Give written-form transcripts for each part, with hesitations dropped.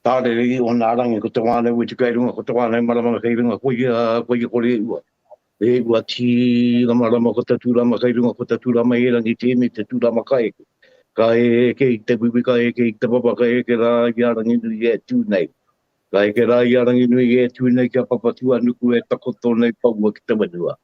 Tārere i ōna rangi, ko te whānau wetu kei runga, ko te whānau marama kei runga, koia, koia ko Rēua. Rēua tīramarama, ko te tūrama kei runga, ko te tūrama e rangi tēnei te tūrama ka eke. Ka eke i te wiwi, ka eke i te papa, ka eke rā i a Ranginui e tū nei. Ka eke rā i a Ranginui e tū nei kia Papatūānuku e takoto nei paua ki te whenua.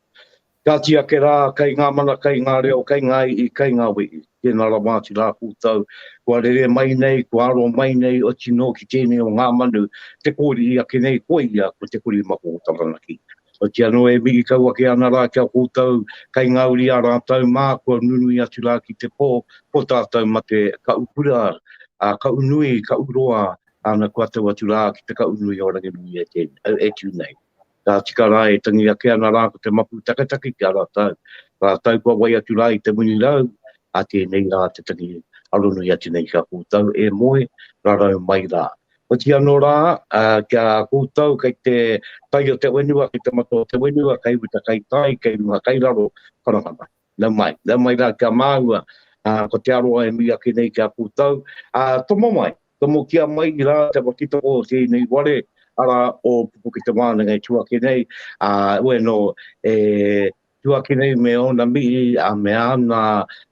Kāti ake rā, kei ngā mana, kei ngā reo, kei ngā i'i, kei ngā wehi. Tēnā rawa atu rā koutou, kua rere mai nei, kua aro mai nei, oti nō ki tēnei o ngā manu, te kōriri ake nei, koia ko te korimako o Taranaki. Oti anō e mihi kau ake ana rā ki a koutou, kei ngā uri a rātou mā, kua nunui atu rā ki te pō, ko tātou mate kaʻu kura, kaʻu nui, kaʻu roa, ana kua tau atu rā ki te kaʻu nui o Ranginui e tū nei. Ka tika rā e tangi ake ana rā ko te mapu taketake ki a rātou. Rātou kua wai atu rā i te munirau, a tēnei rā te tangi aronui atu nei ki a koutou e moe rarau mai rā. Oti anō rā, ki a koutou kei te tai o te whenua, kei te mata o te whenua, kei uta, kei tai, kei runga, kei raro, karanga mai. Nau mai, nau mai rā ki a māua, ko te aroha e mihi ake nei ki a koutou. Tomo mai, Tomokia mai rā te wakitoko o tēnei ware, arā, o Pupuke Te Wānanga e tū ake nei, ā, bueno, e tū ake nei me ōna mihi, ā, me āna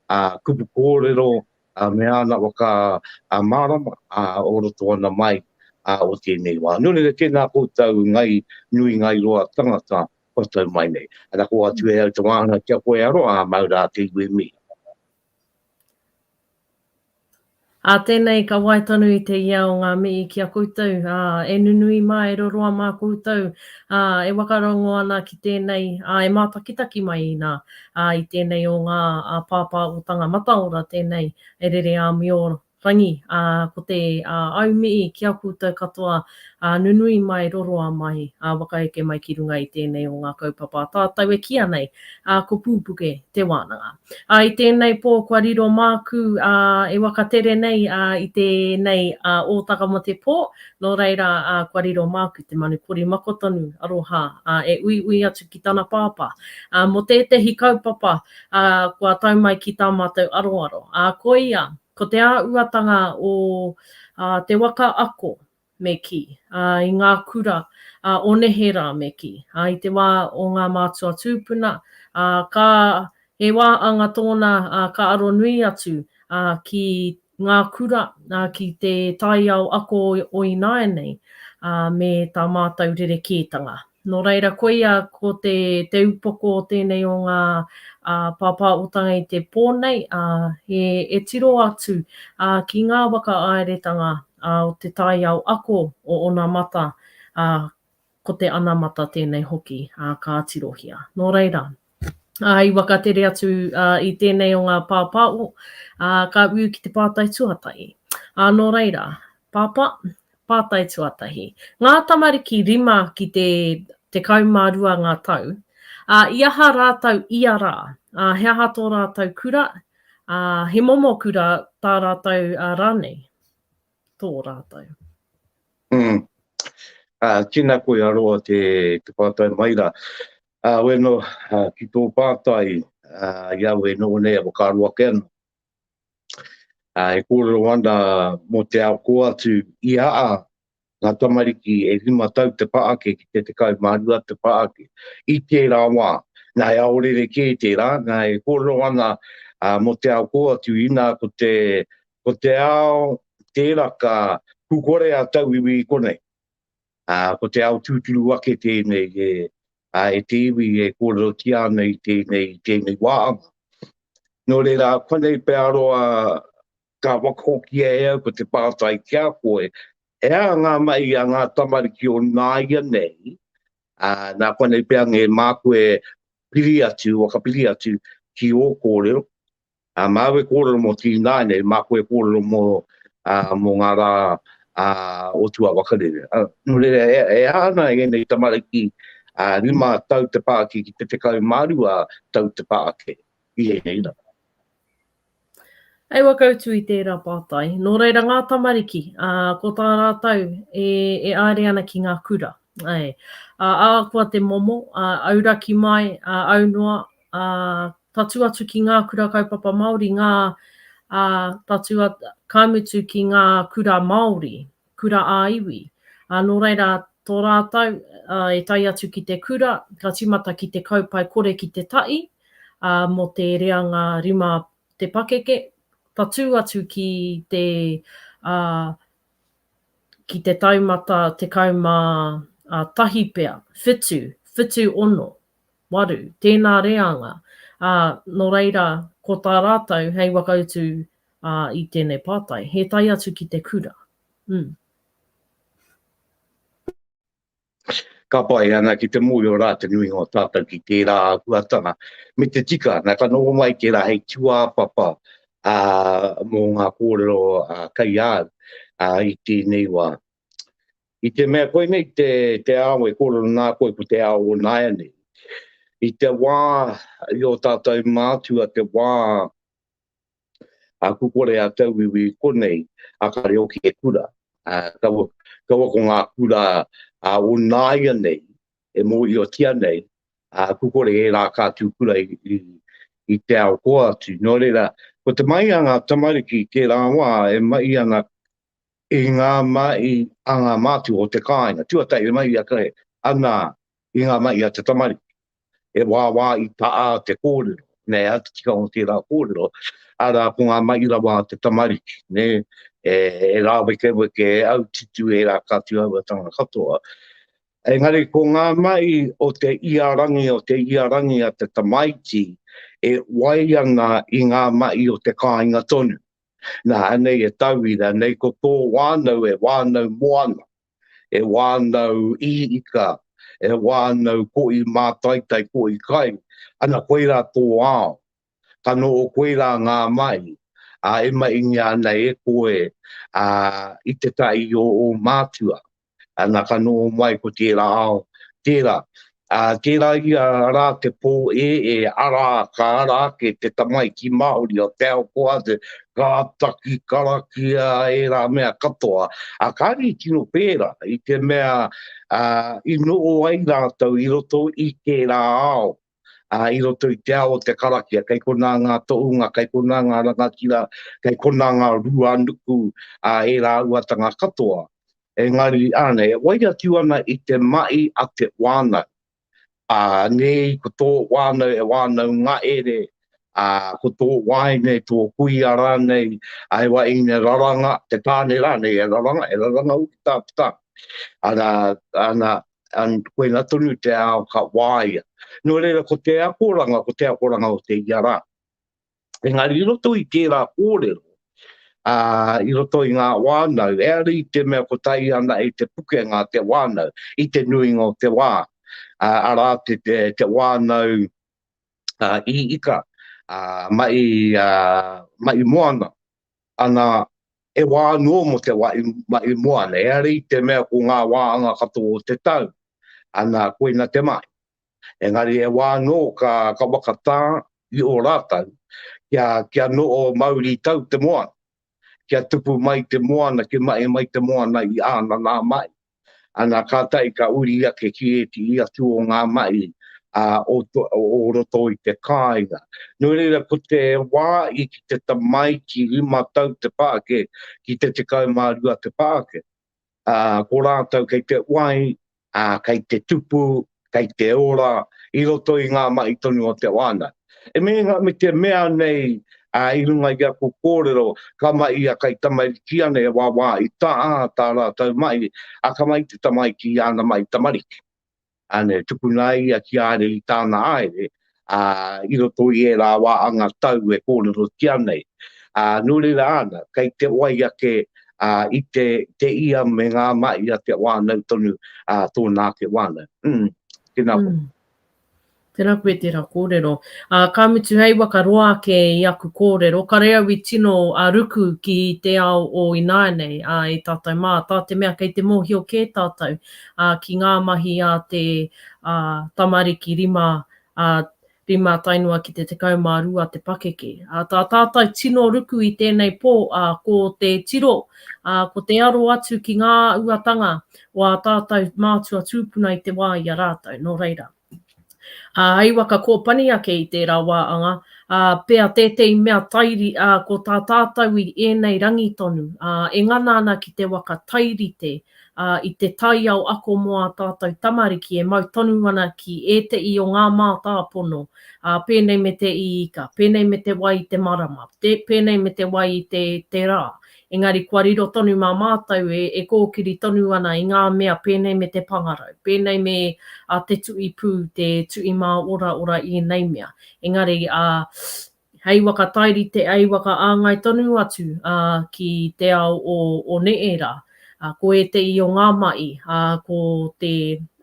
ā, kupu kōrero, ā, me āna waka ā, mārama, ā, o roto ana mai, ā, o tēnei wā. Nō reira, tēnā koutou ngai nui ngai roa tangata kua tau mai nei. Ana ko atu e au te wāhanga kia koe aroha, ā, mau rā te iwi mihi. Ā tēnei ka wae tonu i te ia o ngā mihi ki a koutou, ā, e nunui mā, e roroa mā koutou, ā, e whakarongo ana ki tēnei, ā, e mātakitaki mai inā, ā, i tēnei o ngā pāpāotanga mataora tēnei e rere āmio rangi, ā, ko te, ā, au mihi ki a koutou katoa, ā, nunui mai, roroa mai, ā, whakaeke mai ki runga i tēnei o ngā kaupapa a tātou e kīa nei, ā, ko Pūpuke te wānanga. Ā, i tēnei pō kua riro māku, ā, e wakatere nei, ā, i tēnei, ā, ōtaka mō te pō, nō reira, ā, kua riro māku te manu korimako tonu, aroha, ā, e uiui atu ki tana pāpā, ā, mō tētehi kaupapa, ā, kua tau mai ki tā mātou aroaro, ā, koia, ko te āuatanga o, ā, te waka ako, me kī, ā, i ngā kura, ā, o nehe rā, me kī, ā, i te wā o ngā mātua tūpuna, ā, ka, he wā anga tōna, ā, ka aro nui atu, ā, ki ngā kura, ā, ki te taiao ako o ināianei, ā, me tā mātou rerekētanga. Nō reira, koia ko te, te upoko o tēnei o ngā ā, pāpāotanga i te pō nei, ā, he, e tiro atu ā, ki ngā waka āeretanga ā, o te taiao ako o onamata, ā, ko te anamata tēnei hoki, ā, ka tirohia. Nō reira, ā, i wakatere atu ā, i tēnei o ngā pāpāo, ā, ka ū ki te pātai tuatahi. Ā, nō reira, Pāpā, Pātai tuatahi. Ngā tamariki rima ki te 12 ngā tau, ā, i aha rātou ia rā? Ā, he aha tō rātou kura? Ā, he momo kura tā rātou rānei? Tō rātou. Mm. Ā, tēnā koe aroa te, te pātai mai rā. Ā, weno, ki tō pātai, ā, i au e noho nei e whakaaro ake ana. Ā, e kōrero ana mō te ao kō atu i a a ngā tamariki e rima tau te pa ake ki te 12 te pa ake i tērā wā. Nā, he ao rerekē tērā, nā, e kōrero ana ā, mō te ao kō atu inā ko te, ko te ao tērā ka pūkore a tauiwi i konei. Ā, ko te ao tūturu ake tēnei e, ā, e te iwi e kōrerotia ana i tēnei, i tēnei wāhanga. Nō reira, konei pea roa ka whakahokia e au ko te pātai ki a koe, he aha ngā mahi a ngā tamariki o nāianei, ā, nā konei pea ngē māku e piri atu, whakapiri atu ki ō kōrero, Ā, māu e kōrero mō tīnāianei, māku e kōrero mō, ā, mō ngā rā, ā, o tua wakarere. Ā, nō reira, e, e aha ana ēnei tamariki, ā, rima tau te pā ake ki te 12 tau te pā ake i ēnei rā. Hei whakautu i tērā pātai. Nō reira ngā tamariki, ā, ko tā rātou e, e āere ana ki ngā kura. Āe. Ā, ahakoa te momo, ā, auraki mai, ā, aunoa, ā, tatū atu ki ngā kura kaupapa Māori, ngā, ā, tatū at, ka mutu ki ngā kura Māori, kura ā-iwi. Ā, nō reira, tō rātou, ā, e tae atu ki te kura, ka tīmata ki te kaupae kore ki te ta'i, ā, mō te reanga rima te pakeke, tatū atu ki te, ā, ki te taumata 11 pea, whitu, whitu ono, waru, tēnā reanga, ā, nō reira, ko tā rātou hei whakautu, ā, i tēnei pātai, he tae atu ki te kura. Mm. Ka pai ana ki te mōhio rā te nuinga o tātou ki tērā āhuatanga, me te tika, nā, ka noho mai tērā hei tūāpapa ā, mō ngā kōrero ā, kei a au ā, i tēnei wā. I te mea koinei te, te ao e kōrero nā koe ko te ao o nāianei. I te wā i ō tātou mātua, te wā a kukore a tauiwi i konei, a ka reo ki te kura. A, kaua, kaua ko ngā kura a, o nāianei, e mōhiotia nei, a, kukore ērā ka tū kura i, i, i te ao koa atu. Nō reira, ko te mahi a ngā tamariki tērā wā e mahi ana i ngā mahi a ngā mātua o te kāinga. Tuatahi, e mahi ake ana i ngā mahi a te tamariki. E wāwā i taā te kōrero, nē, a te tikanga o tērā kōrero, arā, ko ngā mahi rawa a te tamariki, nē, e, e rāwekeweke, e autitu ērā ka tūhauatanga katoa. Engari ko ngā mahi o te ia rangi, o te ia rangi a te tamaiti, e wai ana i ngā mahi o te kāinga tonu. Nā, anei e tauira, nei ko tō wānau e wānau moana, e wānau ika, e wānau koʻi mātaitai, koʻi kai, ana koirā tō ao. Ka noho koirā ngā mahi, ā, e mahingia ana e koe, ā, i te tahi o ō mātua. Ana ka noho mai ko tērā ao, tērā. Ā, tērā ia rā te pō e e ara, ka ara ake te tamaiti Māori o te ao kōhatu, ka taki karakia ērā mea katoa. Ā, kāre i tino pērā, i te mea, ā, i noho ai rātou i roto i tērā ao, ā, i roto i te ao o te karakia, kei konā ngā tohunga, kei konā ngā rangatira, kei konā ngā ruanuku, ā, ērā āhuatanga katoa. Engari, ānei, e wai atu ana i te mahi a te wānau. Ā, nei, ko tō wānau e wānau ngaere, ā, ko tō wāine, tō kuia rānei, ā, he wahine raranga, te tāne rānei e raranga, e raranga hoki tā te tāne. Ana, ana, an, koina tonu te ao ka wāia. Nō reira, ko te akoranga, ko te akoranga o te ia rā. Engari i roto i tērā kōrero, ā, i roto i ngā wānau, e ara i te mea kotahi ana i te pukenga te wānau, i te nuinga o te wā, ā, arā te, te, te wānau ā, i ika, ā, mai, ā, mai moana, ana, e wā anō mō te wā i, mai moana, e ara i te mea ko ngā wāanga katoa o te tau, ana, koina te mahi. Engari e wā anō ka, ka whakatā i ō rātou kia, kia noho mauri tau te moana, kia tupu mai te moana, kia mahi mai te moana i āna nā mahi. Ana kātahi ka uri ake ki ētehi atu o ngā mahi a, o, to, o roto i te kāinga. Nō reira, ko te wā i ki te tamaiti rima tau te pāke, ki te 12 te pāke, ā, ko rātou kei te wai, ā, kei te tupu, kei te ora, i roto i ngā mahi tonu o te wānau. E me, me te mea nei, ā, i runga i aku kōrero, ka mahi a kai tamariki ana e wāwā i tā, tā rātou mahi, ā, ka mahi te tamaiti i āna mahi tamariki. Ane, tukuna ai ia ki a ia i tāna haere, ā, i roto i ērā wā anga tau e kōrerotia nei. Ā, nō reira āna, kei te wai ake, ā, i te, te ia me ngā mahi a te whānau tonu, ā, tōna ake whānau. Mm, tēnā koe. Mm. Tēnā koe tērā kōrero. Ā, ka mutu hei waka roa ake i aku kōrero, kare au i tino a ruku ki te ao o ināianei, ā, e tātou mā, tā te mea kei te mōhio kē tātou, ā, ki ngā mahi a te, ā, tamariki rima, ā, rima tae noa ki te 12 te pakeke. Ā, tā tātou tino ruku i tēnei pō, ā, ko te tiro, ā, ko te aro atu ki ngā uatanga o ā tātou mātua tūpuna i te wā i a rātou, nō reira. Ā, hei waka kōpani ake i tērā wā anga, ā, pea tētehi mea tairi, ā, ko tā tātou i ēnei rangi tonu, ā, e ngana ana ki te waka tairite, ā, i te taiao ako mō ā tātou tamariki e mau tonu ana ki ētehi o ngā mātāpono, ā, pēnei me te iika, pēnei me te wai i te marama, te, pēnei me te wai i te, te rā. Engari kua riro tonu mā mātou e, e kōkiri tonu ana i ngā mea pēnei me te pangarau, pēnei me a te tu'i pū, te tu'i māoraora i ēnei mea. Engari, ā, hei waka tairite, hei waka āngai tonu atu, ā, ki te ao o, o ne'erā. Ā, ko ētehi o ngā ma'i, ā, ko te,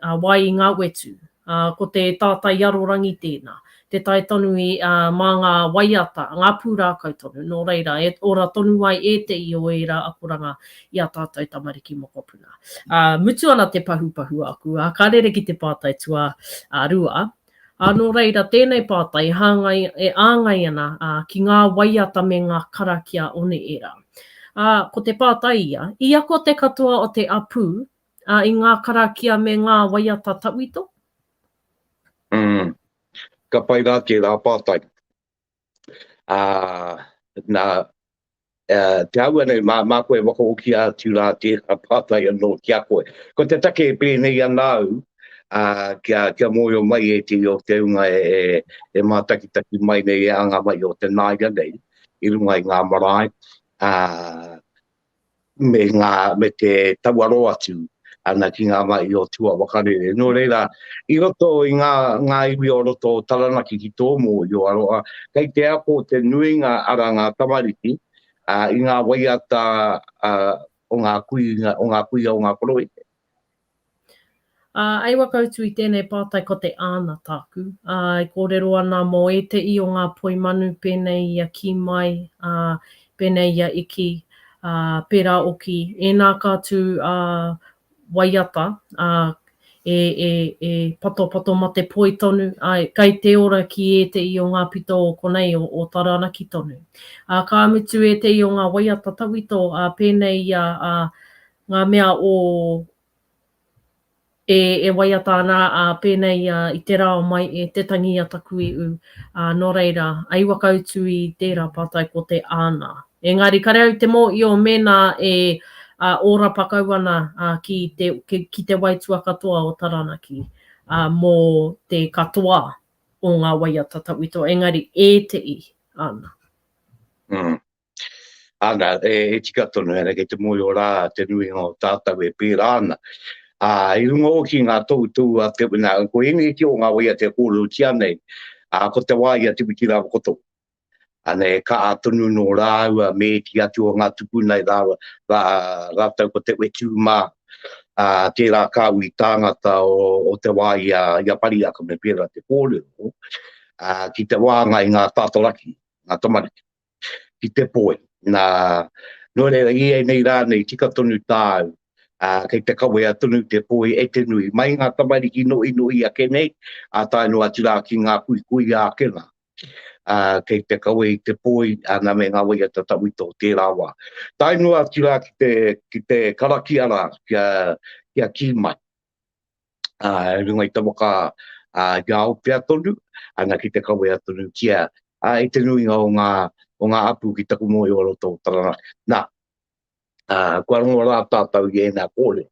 ā, wai i ngā wetu, Ā, ko te tātai arorangi tēnā. Te tae tonu i, ā, mā ngā waiata, ngā pūrākau tonu, nō reira, e ora tonu ai ētehi o ērā akoranga i ā tātou tamariki mokopuna. Ā, mutu ana te pahupahu āku, ā, ka rere ki te pātai tua, ā, rua. Ā, nō reira, tēnei pātai e hāngai, e āngai ana, ā, ki ngā waiata me ngā karakia o neherā. Ā, ko te pātai ia, i ako te katoa o te apū, Ā, i ngā karakia me ngā waiata tawhito? Mm. Ka pai rā tērā pātai. Ā, nā, te āhua nei, mā, mā koe whakahokia atu rā tērā pātai anō ki a koe. Ko te take e pēnei ana au, ā, kia, kia mōhio mai ētehi o te hunga e, e, e mātakitaki mai nei, e anga mai o te nāia nei, i runga i ngā marae, ā, me ngā, me te tauaro atu ana ki ngā mahi o tua wakarere. Nō reira, i roto i ngā, ngā iwi o roto o Taranaki ki tō mōhio aroha, kei te ako te nuinga ara ngā tamariki ā, i ngā waiata ā, o ngā kui, o ngā kuia o ngā korohite. Ā, hei whakautu i tēnei pātai ko te āna tāku, ā, e kōrero ana mō ētehi o ngā poi manu pēnei i a Kī Mai, ā, pēnei i a Iki, ā, pērā oki, ēnā ka tū, ā, waiata, ā, e, e, e patopato mate poi tonu, āe, kei te ora ki ētehi o ngā pito o konei, o, o Taranaki tonu. Ā, ka mutu ētehi o ngā waiata tawhito, ā, pēnei i a, ā, ngā mea o, e, e waiata ana, ā, pēnei i a, i te rā o mai e te tangi a taku iu, ā, nō reira, ai whakautu i tērā pātai ko te āna. Engari, kare au te mōhio mēnā e, ā, ōrapa kau ana, ā, ki te, ki, ki te waitua katoa o Taranaki, ā, mō te katoa o ngā waiata tawhito, engari ētehi āna. Mm. Ana, e, e tika tonu ana, kei te mōhio rā te nuinga o tātou e pērā ana. Ā, i runga hoki ngā tohutohu a te, nā, ko ēnei ki o ngā waiata e kōrerotia nei, ā, ko te wā i a Te Wiki rāua ko Tohu. Ana, e kaha tonu nō rāua me ētehi atu o ngā tupuna i rāua, rā, rātou ko Te Whetū mā, ā, tērā kāhui tāngata o, o te wā i a, i a Pariaka me pērā te kōrero, ā, ki te wāngai i ngā tātaraki, ngā tamariki. ki te poi. Nā, nō reira, i ēnei rā nei, tika tonu tāu, ā, kei te kawea tonu te poi e te nui. Mai ngā tamariki noʻinoʻi ake nei, ā, tae noa atu rā ki ngā kuikuia ake rā. Ā, kei te kawe i te poi, ana me ngā waiata tawhito o tērā wā. Tae noa atu rā ki te, ki te karakia rā, kia, kia kī mai. Ā, i runga i te waka, ā, i a Aotea tonu, ana ki te kawea tonutia, ā, i te nuinga o ngā, o ngā hapū ki taku mōhio o roto o Taranaki. Nā, ā, kua rongo rā tātou i ēnā kōrero.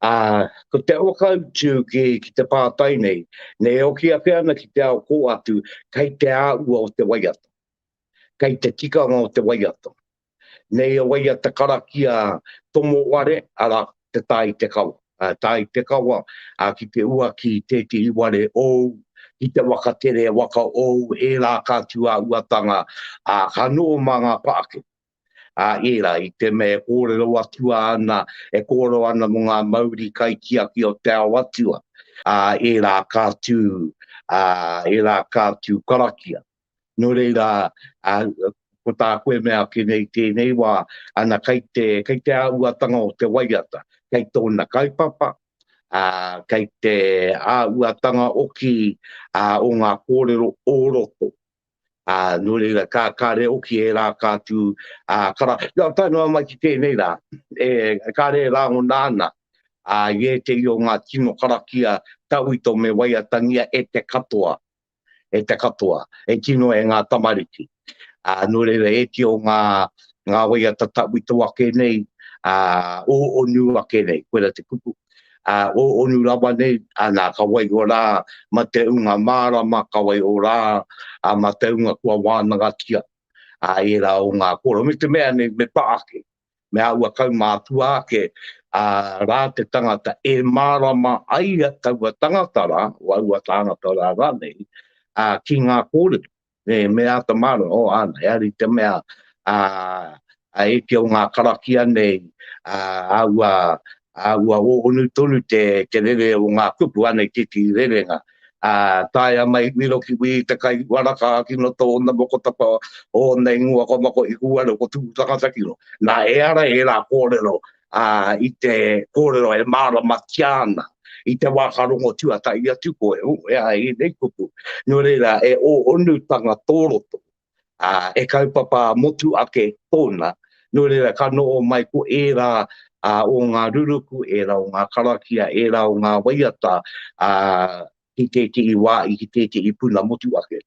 Ā, ko te whakautu ki, ki te pātai nei, nei e hoki ake ana ki te ao kō atu, kei te āhua o te waiata, kei te tikanga o te waiata. Nei a waiata karakia tomo ware, ara, te tae i te kawa. Tae i te kawa, ki te uaki tētehi ware ōu, ki te waka tere waka ōu, ērā ka tūāhuatanga, ā, ka noho mā ngā pāke. Ā, ērā, i te mea e kōrero atua ana, e kōrero ana mō ngā mauri kaitiaki o te ao atua, ā, ērā ka tū, ā, ērā ka tū karakia. Nō reira, ā, ko tāku e mea ake nei i tēnei wā, ana, kei te, kei te āhuatanga o te waiata, kei tōna kaupapa, ā, kei te āhuatanga oki, ā, o ngā kōrero o roto. Ā, nō reira, ka, kāre oki ērā ka tū, ā, kara, nā, tae noa mai ki tēnei rā, e, kāre e rāngona ana. Ā, i ētehi o ngā tino karakia tawhito me waiatangia e te katoa, e te katoa, e tino e ngā tamariki. Ā, nō reira, ēti o ngā, ngā waiata tawhito ake nei, ā, ō-onu ake nei, koira te kupu, ā, ō-onu rawa nei, ana, ka waiho rā ma te unga mārama, ka waiho rā ā, ma te unga kua wānangatia, ā, ērā o ngā kōrero. Me te mea nei, me pa ake, me āhua kaumātua ake ā, rā te tangata e mārama ai taua tangata rā, o aua tāngata rā rānei, ā, ki ngā kōrero. Me, me āta mārama, oh, āna, ehara i te mea, ā, ā, ēti o ngā karakia nei, ā, āhua, āhua ōhonu tonu te, te rere o ngā kupu, anei tētehi rerenga, ā, taea mai wiro ki wī te kai waraka ki no tōna mokotapa ōna ingoa ko mako i kūare ko tūtakatakino. Nā, e ara ērā kōrero, ā, i te kōrero e māramatia ana i te wā ka rongo tuatahi atu koe, oh, e aha ēnei kupu. Nō reira, e ōhonutanga tō roto, ā, e kaupapa motu ake tōna, nō reira ka noho mai ko ērā ā, o ngā ruruku, ērā o ngā karakia, ērā o ngā waiata, ā, ki tētehi wā, ki tētehi puna motu ake.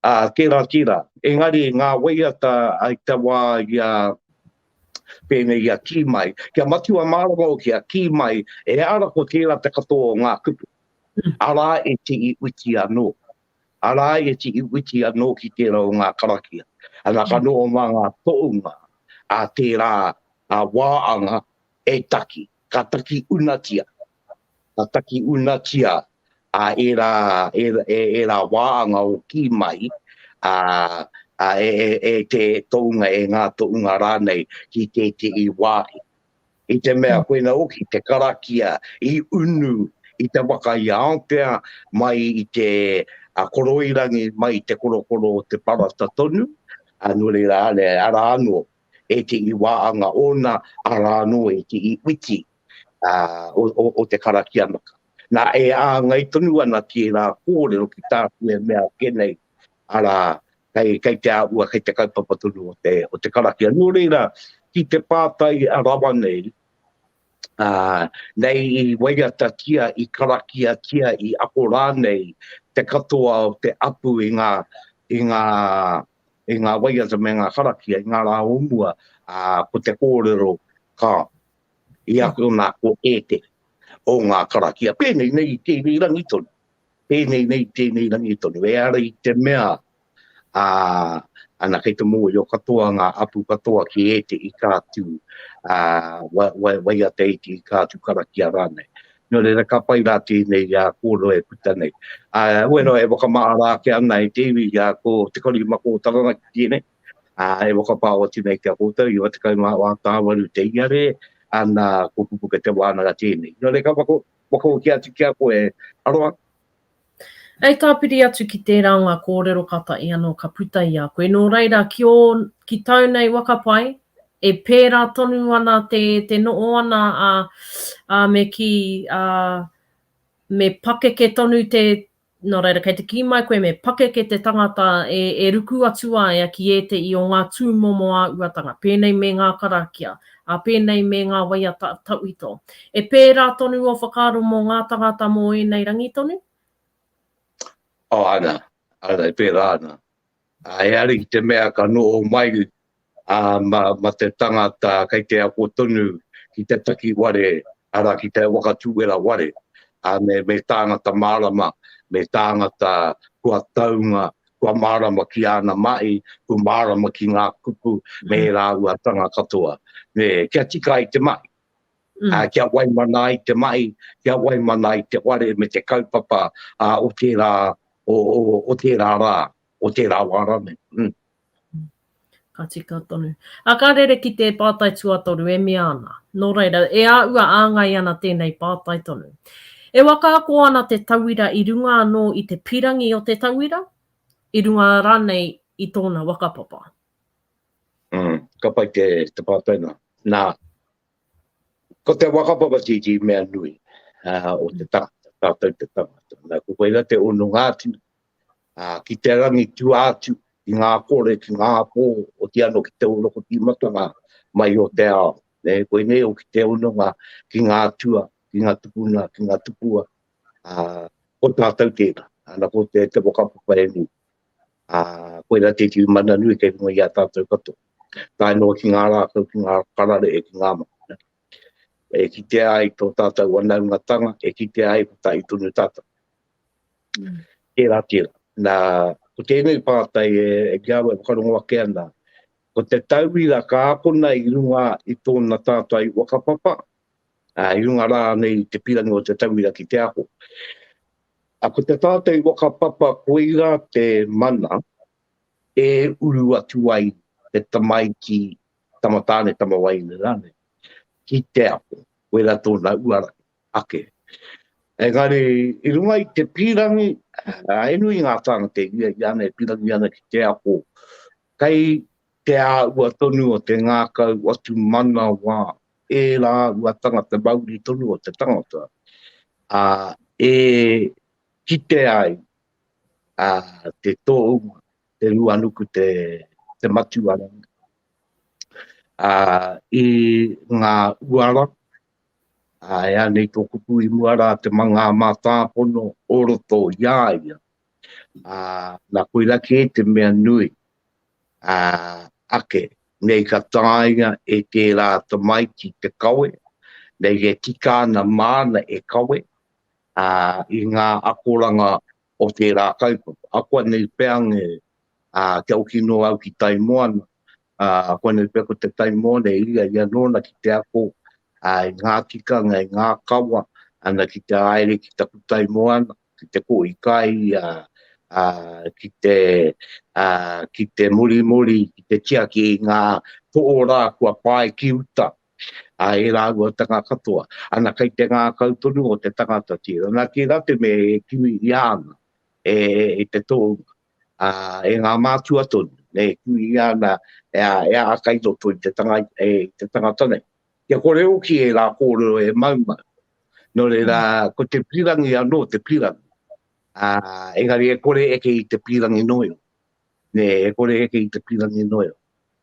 Ā, tērā, tērā. Engari ngā waiata i te wā i a, pēnei i a kī mai, kia matua mārama hoki a kī mai, e ara ko tērā te katoa o ngā kupu. Arā e te iwiti anō. Arā e te iwiti anō ki tērā o ngā karakia. Ana ka noho mā ngā tohunga a tērā a wāanga e taki, ka taki unatia. Ka taki unatia a ērā, ērā, ērā wāanga o kī mai, a, a, e, e, e te tohunga, e ngā tohunga rānei ki tētehi wāhi. I te mea koina hoki te karakia i unu i te waka i a Aotea mai i te a Koroirangi, mai i te korokoro o te parata tonu, a, nō reira, arā anō ētehi wāanga ōna, arā anō ētehi witi ā, o, o, o te karakia maka. Nā, e āngai tonu ana tērā kōrero ki tāku e mea ake nei, arā, kei, kei te āhua, kei te kaupapa tonu o te, o te karakia. Nō reira, ki te pātai rawa nei, ā, nei i waiatatia, i karakiatia, i ako rānei te katoa o te apu i ngā, i ngā, i ngā waiata me ngā karakia i ngā rā o mua, ā, ko te kōrero ka i akona ko ētehi o ngā karakia. Pēnei nei i tēnei rangi tonu. Pēnei nei i tēnei rangi tonu. Ehara i te mea, ā, ana kei te mōhio katoa ngā apu katoa ki ētehi kātū, ā, wa, wa, waiata ētehi kātū karakia rānei. Nō reira, ka pai rā tēnei ā, kōrero e puta nei. Ā, bueno, e whakamahara ake ana e te iwi, ā, ko Te Korimako o Taranaki tēnei, ā, e whakapāo atu nei ki a koutou, 94 tāwaru te iare, ana, ko Pupuke Te Wānanga tēnei. Nō reira, ka whako, whakahoki atu ki a koe, Aroha. Hei tāpiri atu ki tērā o ngā kōrero kātahi anō ka puta i a koe. Nō reira, ki ō, ki tau nei waka pai, e pērā tonu ana te, te noho ana a, a me kī, a, me pakeke tonu te, Nō reira, kei te kī mai koe me pakeke te tangata e, e ruku atu ai ki ētehi o ngā tūmomo āhuatanga, pēnei me ngā karakia, ā, pēnei me ngā waiata tauito. E pērā tonu ō whakaaro mō ngā tangata mō ēnei rangi tonu? Oh, ana, ana, e pērā ana. Ā, ehara i te mea ka noho mai ā, ma, ma te tangata kei te ako tonu ki te taki ware, arā, ki te waka tūwera ware, ā, me, me tāngata mārama, me tāngata kua taunga, kua mārama ki āna mahi, kua mārama ki ngā kupu me ērā āhuatanga katoa. Me, kia tika ai te mahi, mm. ā, kia waimana ai te mahi, kia waimana ai te ware me te kaupapa ā, o tērā, o, o, o tērā rā, o tērā wā rānei. Mm. Ka tika tonu. A ka rere ki te pātai tuatoru e mea ana. Nō reira, e āua āngai ana tēnei pātai tonu. E whakaako ana te tauira i runga anō i te pirangi o te tauira, i runga rānei i tōna whakapapa? Mm, ka pai te, te pātai nā. Nā, ko te whakapapa tētehi mea nui uh, o te tangata, tātou te tangata. Nā, ko koira te hononga atu ā, ki te rangi tua atu, ki ngā kore, ki ngā pō, oti anō ki te orokotīmatanga mai o te ao. Nē, koinei hoki te hononga ki ngā atua, ki ngā tupuna, ki ngā tupua, ā, ko tātou tērā, ana ko te, te whakapapa e nui. Ā, koirā tētehi mana nui kei runga i a tātou katoa. Tae noa ki ngā rākau, ki ngā kararehe, ki ngā manu. E kitea ai tō tātou wanaungatanga, e kitea ai kotahi tonu tātou. Mm. Tērā, tērā. Nā, ko tēnei pātai e, e ki au e whakarongo ake ana, ko te tauira ka akona i runga i tōna tātai whakapapa, ā, i runga rānei i te pirangi o te tauira ki te ako. A ko te tātai whakapapa koirā te mana e uru atu ai te tamaiti, tama tāne, tama wahine rānei, ki te ako, koirā tōna uara ake. Engari, i runga i te pīrangi, he nui ngā tāngata e ia ana, e pīrangi ana ki te ako, kei te āhua tonu o te ngākau whatumanawa ērā āhuatanga te mauri tonu o te tangata, ā, e kite ai ā, te tōunga, te ruanuku, te, te matua rānei, ā, i ngā uara, ā, e anei tō kupu i mua rā te ngā mātāpono o roto i a ia, ā, nā koirā kē te mea nui, ā, ake, nei ka taea e tērā tamaiti te kawe, nei e tika ana māna e kawe, ā, i ngā akoranga o tērā kaupapa. Akoa nei pea nge, ā, kia oki noa au ki tai moana, ā, akoa nei pea ko te tai moana e ia ia nōna ki te ako, ā, i ngā tikanga, i ngā kawa, ana ki te haere ki taku tai moana, ki te kohi kai, ā, ā, ki te, ā, ki te morimori, ki te tiaki i ngā tohorā kua pae ki uta, ā, ērā āhuatanga katoa. Ana, kei te ngākau tonu o te tangata tērā. Nā, tērā te mea e kimi i ana e, e te tohunga, ā, e ngā mātua tonu, e kimi i ana, e, e a kai roto i te, tanga, e, te tangata nei. Kia kore hoki ērā kōrero e maumau. Nō reira, ko te pīrangi anō te pīrangi. Ā, engari e kore eke i te pīrangi noio. Nē, e kore eke i te pīrangi noio.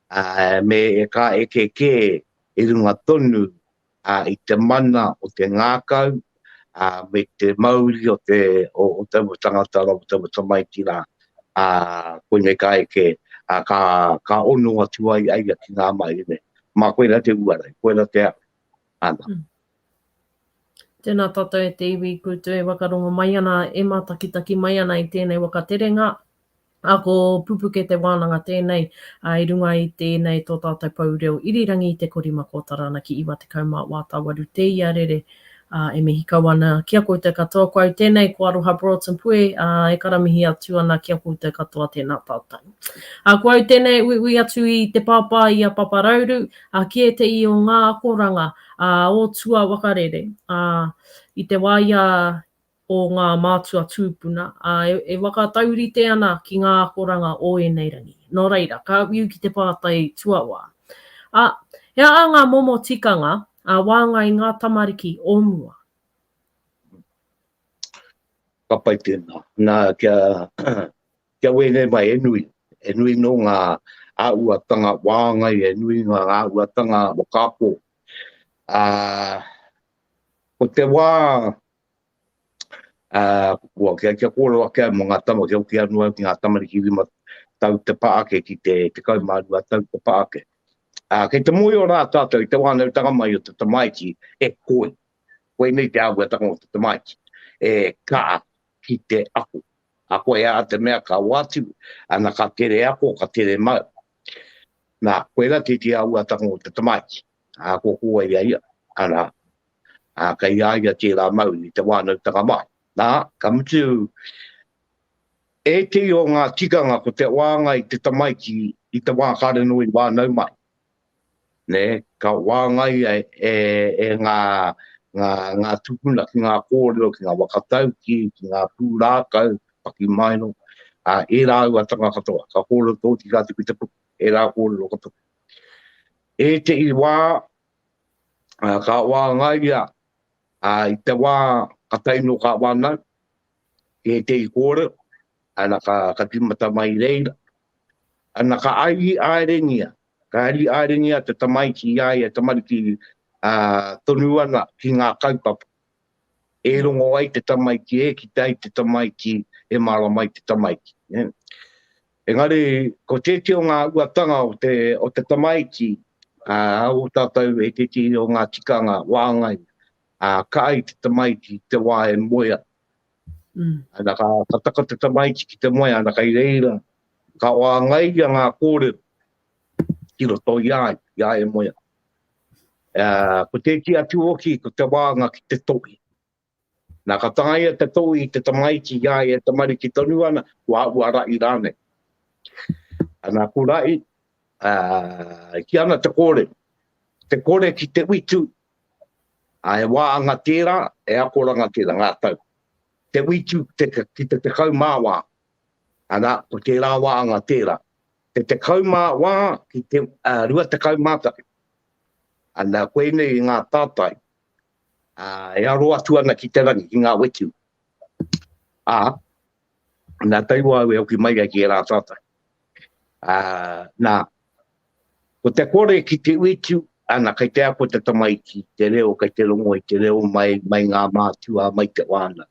Ā, me e ka eke kē i runga tonu ā, i te mana o te ngākau, ā, me te mauri o te, o, o taua tangata rā, o taua tamaiti rā, ā, koinei ka eke, ā, ka, ka ono atu ai a ia ki ngā mahi nei. Mā koirā te uara, koirā te aha. Ana. Mm. Tēnā tātou e te iwi koutou e whakarongo mai ana, e mātakitaki mai ana i tēnei waka terenga. Ā, ko Pupuke te wānanga tēnei, ā, i runga i tēnei tō tātou pou reo irirangi i te Korima ko Taranaki 98 te ia rere, ā, e mihi kau ana ki a koutou katoa. Ko au tēnei, ko Aroha Broughton Pue, ā, e karamihi atu ana ki a koutou katoa tēnā tātou. Ā, ko au tēnei e uiui atu i te pāpā i a Papa Rauru, ā, ki ētehi o ngā akoranga, ā, o tua wakarere, ā, i te wā i a o ngā mātua tūpuna, ā, e, e whakataurite ana ki ngā akoranga o ēnei rangi. Nō reira, ka ū ki te pātai tuawā. Ā, he aha ngā momo tikanga ā wāngai ngā tamariki o mua? Ka pai tēnā. Nā, kia, kia wēnei mai, e nui. E nui nō ngā āhuatanga wāngai, e nui ngā āhuatanga whakaako. Ā, ko te wā, ā, kua, kia, kia kōrero ake au mō ngā tama, kia hoki anō au ki ngā tamariki rima tau te pa ake ki te 12 tau te pa ake. Ā, kei te mōhio rā tātou i te whānautanga mai o te tamaiti e koi. Koinei te āhuatanga o te tamaiti, e kaha ki te ako. Ako e aha te mea ka wātu, ana ka tere ako, ka tere mau. Nā, koirā tētehi āhuatanga o te tamaiti. Ā, ko ko wai a ia, ana, ā, kei a ia tērā mau i te whānautanga mai. Nā, ka mutu, ētehi o ngā tikanga ko te wāngai i te tamaiti i te wā kāre noa i whānau mai. Nē, ka wāngaia e, e ngā, ngā, ngā tūpuna ki ngā kōrero, ki ngā whakataukī, ki ngā pūrākau, pakimaero, ā, ērā auatanga katoa. Ka kōrero tōtika atu ki te puku, ērā kōrero katoa. Ētehi wā, ka wāngaia i te wā ka tae noa ka whānau, ki ētehi kōrero, ana ka, ka tīmata mai i reira. Ana ka ari āerengia, ka ari āerengia te tamaiti i a ia e tamariki tonu ana ki ngā kaupapa. E rongo ai te tamaiti, e kite ai te tamaiti, e mārama ai te tamaiti. Nē. Engari, ko tētehi o ngā uatanga o te, o te tamaiti, ā, o tātou e tētehi o ngā tikanga wāngai, ā, ka ai te tamaiti te wā e moea. Mm. Ana, ka, ka taka te tamaiti ki te moe, ana kai reira, ka wāngaia ngā kōrero ki roto i a ia, i a e moea. Ā, ko tētehi atu hoki, ko te wānga ki te tohi. Nā, ka tāia te tohi i te tamaiti i a ia e tamariki tonu ana, kua ua raʻi rānei. Ana, ko raʻi, ā, e kī ana te kōrero, te kore ki te witu, ā, he wāanga tērā, he akoranga tērā, ngā tau. Te witu te, ki te 14, ana, ko tērā wāanga tērā. Te 14 ki te 21. Ana, koinei ngā tātai, ā, e aro atu ana ki te rangi, ki ngā whetū. Ā, nā taua au e hoki mai ai ki ērā tātai. Ā, nā, ko te kore ki te whetū, ana, kei te ako te tamaiti te reo, kei te rongo i te reo mai, mai ngā mātua, mai te whānau.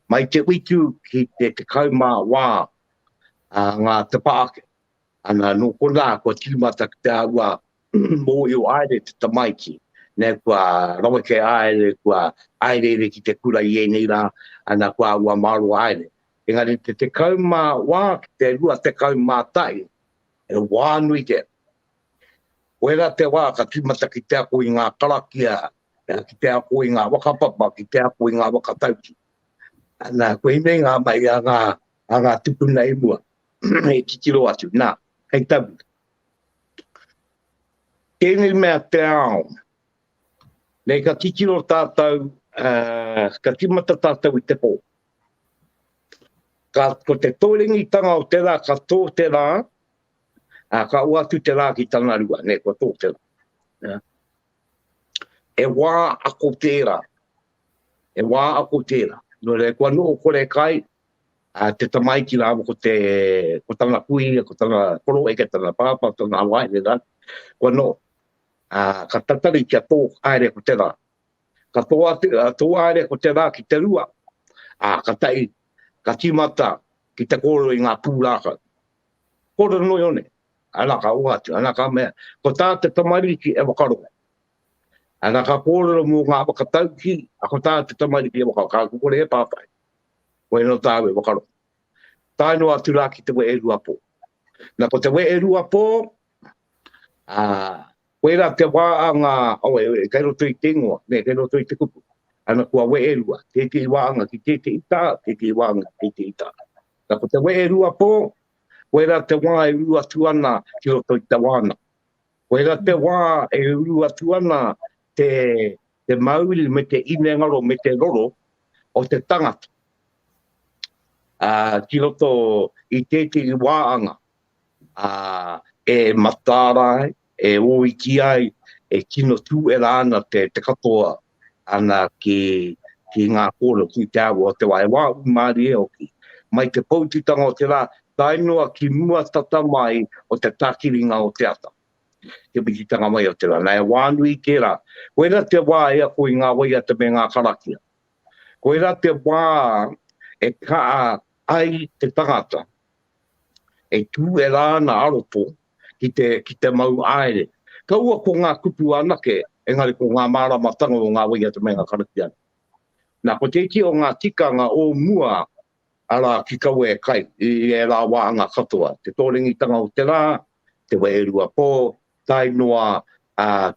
Mai te whetū ki te 14, ā, ngā tapa ake. Ana, nō konā, kua tīmata ki te āhua mōhio haere te tamaiti, nē, kua raweke haere, kua haereere ki te kura i ēnei rā, ana, kua āhua mārō haere. Engari te 14 ki te 21, he wā nui tērā. Koirā te wā ka tīmata ki te ako i ngā karakia, ki te ako i ngā whakapapa, ki te ako i ngā whakataukī. Ana, koinei ngā mahi a ngā, a ngā tupuna i mua, e titiro atu. Nā, hei tauira. Tēnei mea te ao, nei ka titiro tātou, uh, ka tīmata tātou i te pō. Ka, ko te tōrengitanga o te rā, ka tō te rā, ā, ka ua atu te rā ki tana rua, nei, kua tō te rā. Ja. He wā ako tērā. He wā ako tērā. Nō reira, kua noho kore kai, ā, te tamaiti rāua ko te, ko tana kuia, ko tana koroeke, tana pāpā, tana wahine rā, kua noho. Ā, ka tatari kia tō haere ko te rā. Ka tō atu, tō haere ko te rā ki te rua, ā, ka tahi, ka tīmata ki te kōrero i ngā pūrākau. Kōrero noa iho nei. Ana ka oha atu, ana ka mea, ko tā te tamariki e whakarongo. Ana ka kōrero mō ngā whakataukī, a ko tā te tamariki e whakarongo, ka kore he pātai. Koe nō tāu e whakarongo. Tae noa atu rā ki te weherua pō. Na ko te weherua pō, ā, koirā te wā a ngā, oh, e, e, kei roto i te ingoa, nē, kei roto i te kupu. Ana kua weherua, tētehi wāhanga ki tētehi tā, tētehi wāhanga ki tētehi tā. Na ko te weherua pō, koirā te wā e uru atu ana ki roto i te wānanga. Koirā te wā e uru atu ana te, te mauri me te inengaro me te roro o te tangata ā, ki roto i tētehi wāanga ā, e mataara ai, e ōiti ai, e tino tūwera ana te, te katoa ana ki, ki ngā kōrero, ki te āhua o te wā. He wā ūmārie hoki. Mai te poututanga o te rā, tae noa ki mua tata mai o te tākiringa o te ata. Te mikitanga mai o te rā. Nā, he wā nui tērā. Koirā te wā e ako i ngā waiata me ngā karakia. Koirā te wā e kaa ai te tangata, e tūwera ana a roto ki te, ki te mau aere. Kaua ko ngā kupu anake, engari ko ngā māramatanga o ngā waiata me ngā karakia. Nā, ko tētehi o ngā tikanga o mua, arā, ki kaua e kai i ērā wāhanga katoa, te tōrengitanga o te rā, te weherua pō, tae noa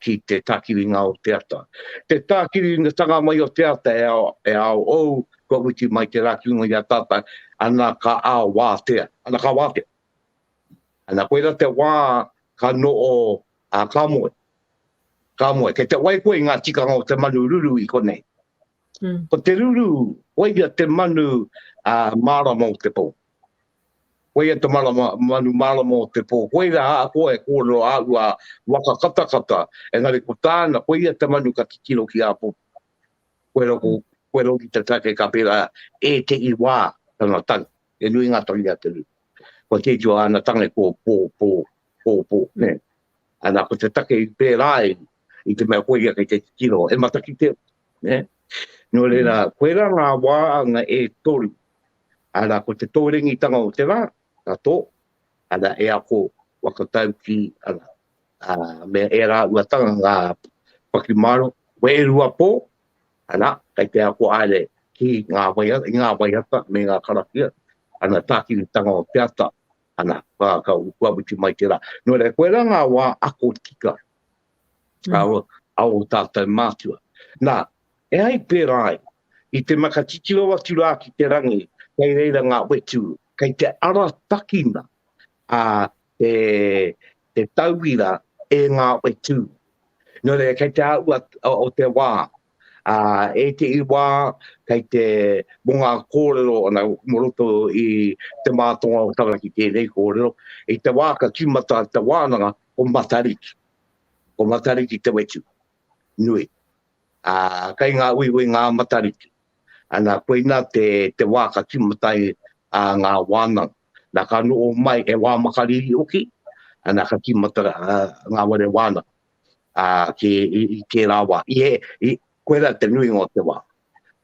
ki te tākiringa o te ata. Te tākiringatanga mai o te ata e ao, e ao ou, kua witi mai te rā ki runga i a tātou, ana ka ao wātea, ana ka wātea. Ana koira te wā ka noho a ka moe. Ka moe. Kei te wai koe i ngā tikanga o te manu ruru i konei. Mm. Ko te ruru, koia te manu uh, mārama o te pō. Koia te marama, manu mārama o te pō. Koira ahakoa e kōrero āhua waka katakata, engari ko tāna, koia te manu ka titiro ki āpōpō. Koira ko, koira hoki te take ka pērā ētehi wā tana tangi. He nui ngā tangi a te ruru. Kua tēti o āna tangi ko pō, pō, pō, pō, nē. Ana, ko te take i pērā ai, i te mea koia kei te titiro, he matakite, nē. Nō reira, koirā ngā wāanga e toru, arā, ko te tōrengitanga o te rā, ka tō, arā, e ako whakataukī, arā, ā, me ērā uatanga ngā pakimāro, wērua pō, arā, kei te ako haere ki ngā waiata, i ngā waiata me ngā karakia, ana tākiritanga o te ata, ana, kua, ka, kua mutu mai te rā. Nō reira, koirā ngā wā ako tika a, a ō tātou mātua. Nā, e ai pērā ai, i te mea ka titiro atu rā ki te rangi, kei reira ngā whetū, kei te aratakina a te, te tauira e ngā whetū. Nō reira, kei te āhua o te wā, ā, ētehi wā kei te, mō ngā kōrero, ana, mō roto i te mātonga o Taranaki tēnei kōrero, i te wā ka tīmata te wānanga, ko Matariki. Ko Matariki te wetu nui. Ā, kei ngā uiui ngā Matariki. Ana, koina te, te wā ka tīmata ai a ngā wānanga. Nā, ka noho mai he wā makariri hoki, ana, ka tīmata ngā whare wānanga, ā, ki, i, i tērā wā. I, he, i, koirā te nuinga o te wā.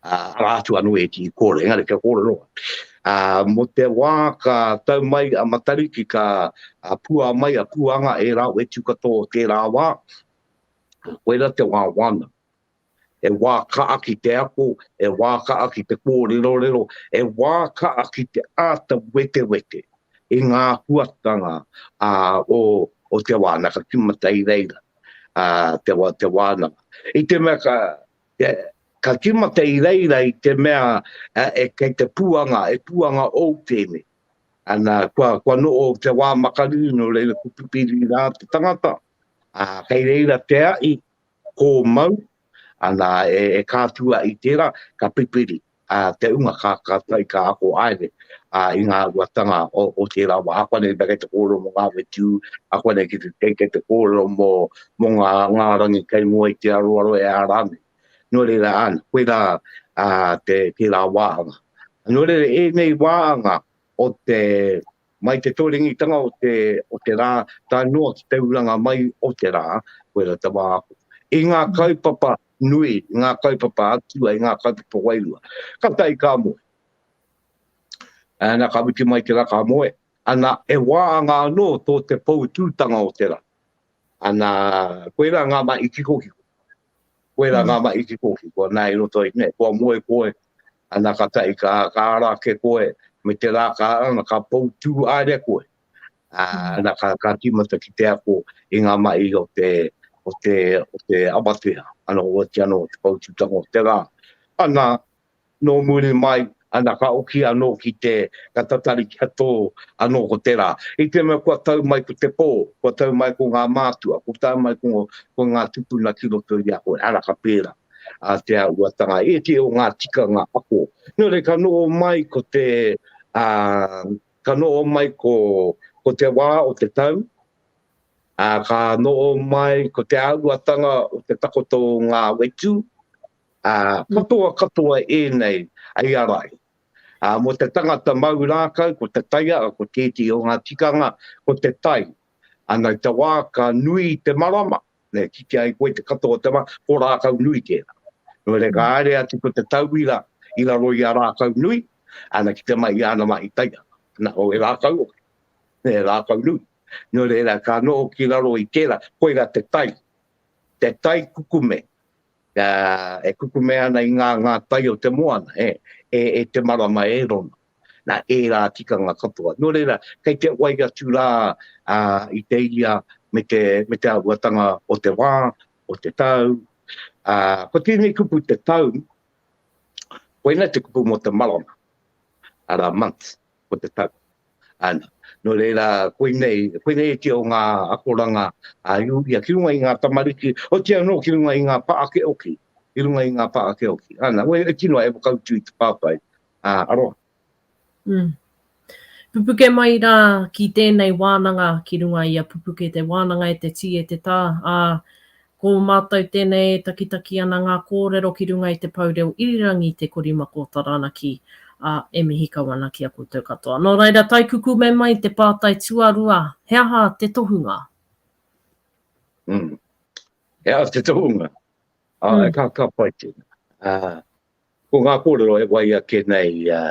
Ā, arā atu anō ētehi kōrero, engari kia kōrero. Ā, mō te wā ka tau mai a Matariki, ka a pua mai a Puanga ērā whetū katoa o tērā wā, koirā te wā wānanga. E wā kaha ki te ako, e wā kaha ki te kōrerorero, e wā kaha ki te āta wetewete i ngā huatanga ā, o, o te wānanga, ka tīmata i reira ā, te, te wānanga. I te mea ka, ka tīmata i reira i te mea e, kei te puanga, e puanga ou tēnei. Ana, kua, kua noho te wā makariri, nō reira ko pipiri rā te tangata, ā, kei reira te ahi, kōmau, ana, e, e kātua i tērā, ka pipiri, ā, te unga ka, ka tai, ka ako haere, ā, i ngā uatanga o, o tērā wā. Akoa nei kei te kōrero mō ngā whetū, akoa nei kei te, kei, kei te kōrero mō, mō ngā, ngā rangi kei mua i te aroaro e āra nei. Nō reira, āna, koirā, ā, te, tērā wāhanga. Nō reira, ēnei wāhanga o te, mai te tōrengitanga o te, o te rā, tae noa ki te uranga mai o te rā, koirā te wā ako. I ngā kaupapa nui, i ngā kaupapa atua, i ngā kaupapa wairua. Ka tae ka moe. Ana, ka mutu mai te rā ka moe. Ana, e wāanga anō tō te poutūtanga o te rā. Ana, koirā ngā mahi kikokiko. Koirā ngā mahi kikokiko, nā i roto i, nē, kua moe koe, ana ka tae ka, ka ara ake koe, me te rā ka, ana ka poutū haere koe. Ā, ana ka, ka tīmata ki te ako i ngā mahi o te, o te, o te awatea, ana oati anō te poutūtanga o te rā. Ana, nō muri mai, ana ka oki anō ki te, ka tatari kia tō anō ko te rā. I te mea kua tau mai ko te pō, kua tau mai ko ngā mātua, kua tau mai ko, ko ngā tupuna ki roto i a koe, ara ka pērā a te āhuatanga, ētehi o ngā tikanga ako. Nō reira, ka noho mai ko te, ā, ka noho mai ko, ko te wā o te tau, ā, ka noho mai ko te āhuatanga o te takoto o ngā whetū, Ā, katoa katoa ēnei hei arai. Ā, mō te tangata mau rākau, ko te taia, ko tētehi o ngā tikanga, ko te tai. Ana i te wā ka nui te marama, e kitea ai koe te katoa o te marama, ko rākau nui tērā. Nō reira, ka haere atu ko te tauira i raro i a rākau nui, ana ki te mahi i āna mahi taia. Ana, oh, he rākau hoki, he rākau nui. Nō reira, ka noho ki raro i tērā, koirā te tai, te tai kukume. e kukume ana i ngā ngā tai o te moana, e, e, e te marama e rona. Nā, ērā tikanga katoa. Nō reira, kei te wai atu rā ā, i te ia me te, me te āhuatanga o te wā, o te tau. Ā, ko tēnei kupu te tau, koina te kupu mō te marama, arā, month, ko te tau. Ana. Nō reira, koinei, koinei ētehi o ngā akoranga a Iuria ki runga i ngā tamariki, otirā anō ki runga i ngā pākeoki, ki runga i ngā pākeoki. Ana, wei, e tino e whakautu i te pātai, ā, aroha. Mm. Pupuke mai rā ki tēnei wānanga ki runga i a Pupuke te wānanga e te tī e te tā, ā, Ko mātou tēnei e takitaki ana ngā kōrero ki runga i te pou reo irirangi Te Korimako o Taranaki, ā, e mihi kau ana ki a koutou katoa. Nō reira, taikukume mai te pātai tuarua, he aha te tohunga? Mm. He aha te tohunga? Ā, mm. ka, ka pai tēnā. Ā, Ko ngā kōrero e wai ake nei, ā,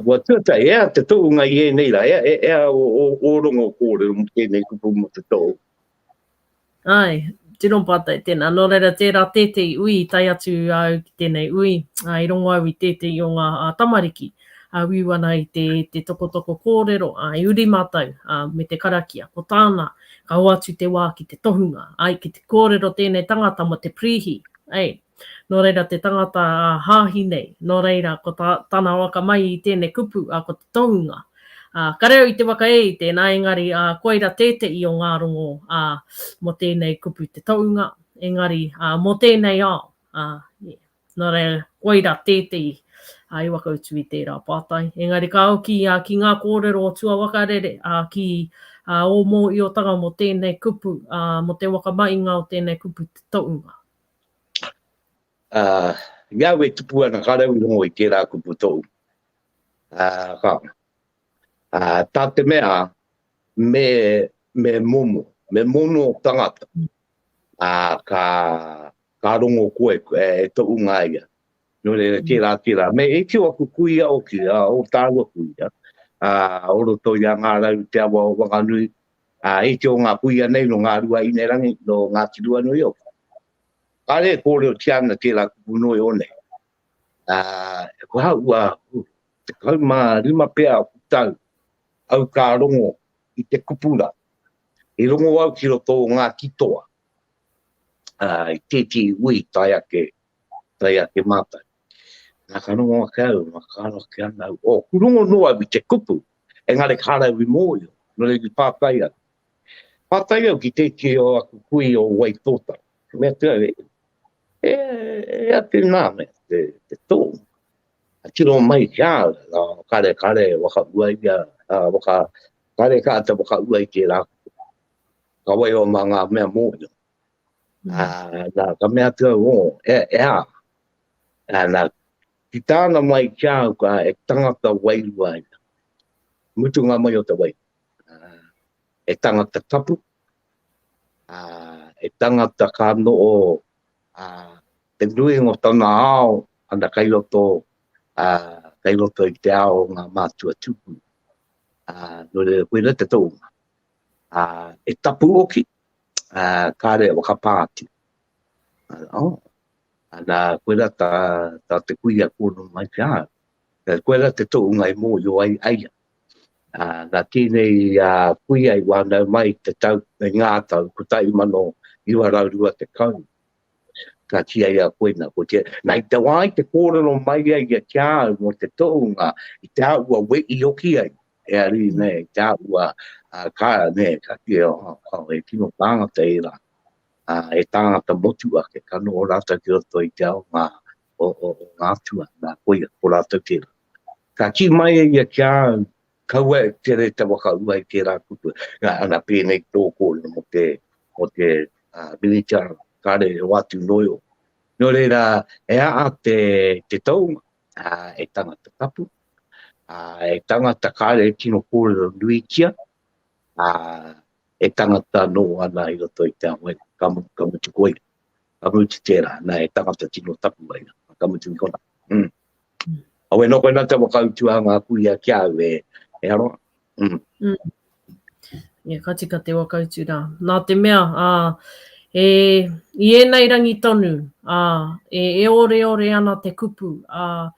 ua tuatahi, ea te tohunga i ēnei rā, ea, ea, ea o, o, o rongo kōrero mō tēnei kupu mō te tohu. Āe, tino pātai tēnā. Nō reira, tērā tētehi ui i tae atu au ki tēnei ui, ā, i rongo au i tētehi o ngā ā, tamariki, ā, wiu ana i te, te tokotoko kōrero, ā, i uri mātou, ā, me te karakia. Ko tāna, ka hoatu te wā ki te tohunga, āe, ki te kōrero tēnei tangata mō te prīhi, ē, Nō reira te tangata ā hāhi nei, nō reira ko tā, tana waka mai i tēnei kupu, ā, ko te tohunga. Ā, kare au i te waka e i tēnā, engari, ā, koira tēteʻi o ngā rongo, ā, mō tēnei kupu te tohunga, engari, ā, mō tēnei ao, ā, yeah. Nō reira, koira tēteʻi, ā, i whakautu i tērā pātai. Engari ka hoki, ā, ki ngā kōrero o tua wakarere, ā, ki, ā, ō mōhiotanga mō tēnei kupu, ā, mō te whakamahinga o tēnei kupu te tohunga. Ā, i a au e tupu ana ka rau i rongo i tērā kupu tōu. Ā, ka, ā, tā te mea, me, me momo, me mono tangata, ā, ka, ka rongo koe e, e toʻunga ia. Nō reira, tērā, tērā. Me e tio aku kuia oki, ā, o tāua kuia, ā, o roto i a Ngā Rau, te awa o Wanganui, ā, e tio ngā kuia nei nō Ngā Rua Inerangi, nō Ngāti Ruanui oki. Kāre e kōrerotia ana tērā kupu noi o nei. Ā, ko hau ua 15 pea aku tau, au ka rongo i te kupu rā. I rongo au ki roto o Ngāti Toa, ā, i tētehi ui tae ake, tae ake mātou. Nā, ka rongo ake au, nā, ka aro ake ana au, oh, ku rongo noa au i te kupu, engari kāre au i mōhio, nō reira i pātai au. Pātai au ki tētehi o aku kui o Waitōtara. Ka mea atu au, e, e, e a tēnā mea, te, te tō. A tiro mai ki a au, nā, kare, kare, waka ua ia, a, waka, kare ka te waka ua i tērā. Ka waiho mā ngā mea mōhio. Mm. A, nā, ka mea atu au, o, e, e a. A, nā, ki tāna mai ki a au, ka, e tangata wairua ia. Mutunga mai o te wairua. E tangata tapu, e tangata ka noho te nuinga o tana ao ana kei roto, kei roto i te ao o ngā mātua tūpuna. Nō reira, koirā te tohunga. E tapu hoki, kāre e whakapā atu. Ana, koirā tā, tā te kuia kōrero mai ki a au. Koirā te tohunga i mōhio ai a ia. Ā, nā tēnei kuia i whānau mai i te tau, i ngā tau 1920, ka kī ai a koina, ko te, nā i te wā i te kōrero mai ai ia ki a au mō te tohunga, i te āhua wehi hoki ai, e ari, nē, i te āhua, ā, ka, nē, ka kī, oh, oh, e tino tāngata ērā, ā, e tāngata motu ake, ka noho rātou ki roto i te ao ngā, o, o, o ngā atua, nā, koia, ko rātou tērā. Ka kī mai e ia ki a au, kaua e tere te whakaua i tērā kupu, nā, ana pēnei tō kōrero mō te, mō te uh, minita kāre e hoatu noio. Nō reira, e aa te, te taunga, uh, e tangata tapu, uh, e tangata kāre e tino kōrero nuitia, uh, e tangata nō ana i roto i te ao, ka, ka mutu koia. Ka mutu tērā, nā, e tangata tino tapu ai, ka mutu i kona. Mm. Awe nō koe nā te whakautu a ngā kuia ki a au e, e aroa. Mm. Mm. Yeah, ka tika te whakautu rā. Nā te mea, ā, e, i ēnei rangi tonu, ā, e, e oreore ana te kupu, ā,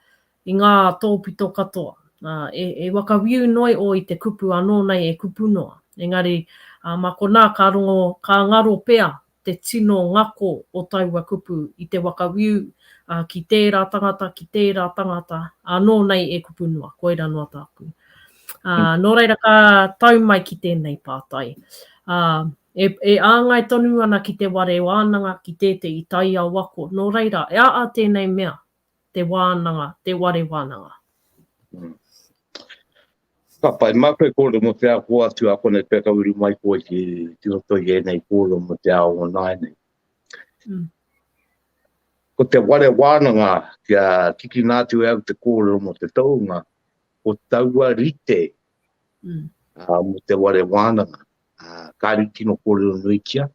i ngā tōpito katoa. Ā, e, e whakawiu noi o i te kupu anō nei e kupu noa. Engari, ā, mā konā ka rongo, ka ngaro pea te tino ngako o taua kupu i te whakawiu, ā, ki tērā tangata, ki tērā tangata, anō nei e kupu noa, koirā noa tāku. Ā, nō reira ka tau mai ki tēnei pātai. Ā, e, e āngai tonu ana ki te ware wānanga, ki tētehi taiao ako, nō reira, e aa tēnei mea, te wānanga, te ware wānanga. Mm. Ka pai, māku e kōrero mō te ao kō atu a konei pea ka uru mai koe ki, ki roto i ēnei kōrero mō te ao o nāianei. Mm. Ko te ware wānanga, kia kikina atu e au te kōrero mō te tohunga, ko taua rite mm. uh, mō te ware wānanga. Uh, kāre tino kōrero nuitia,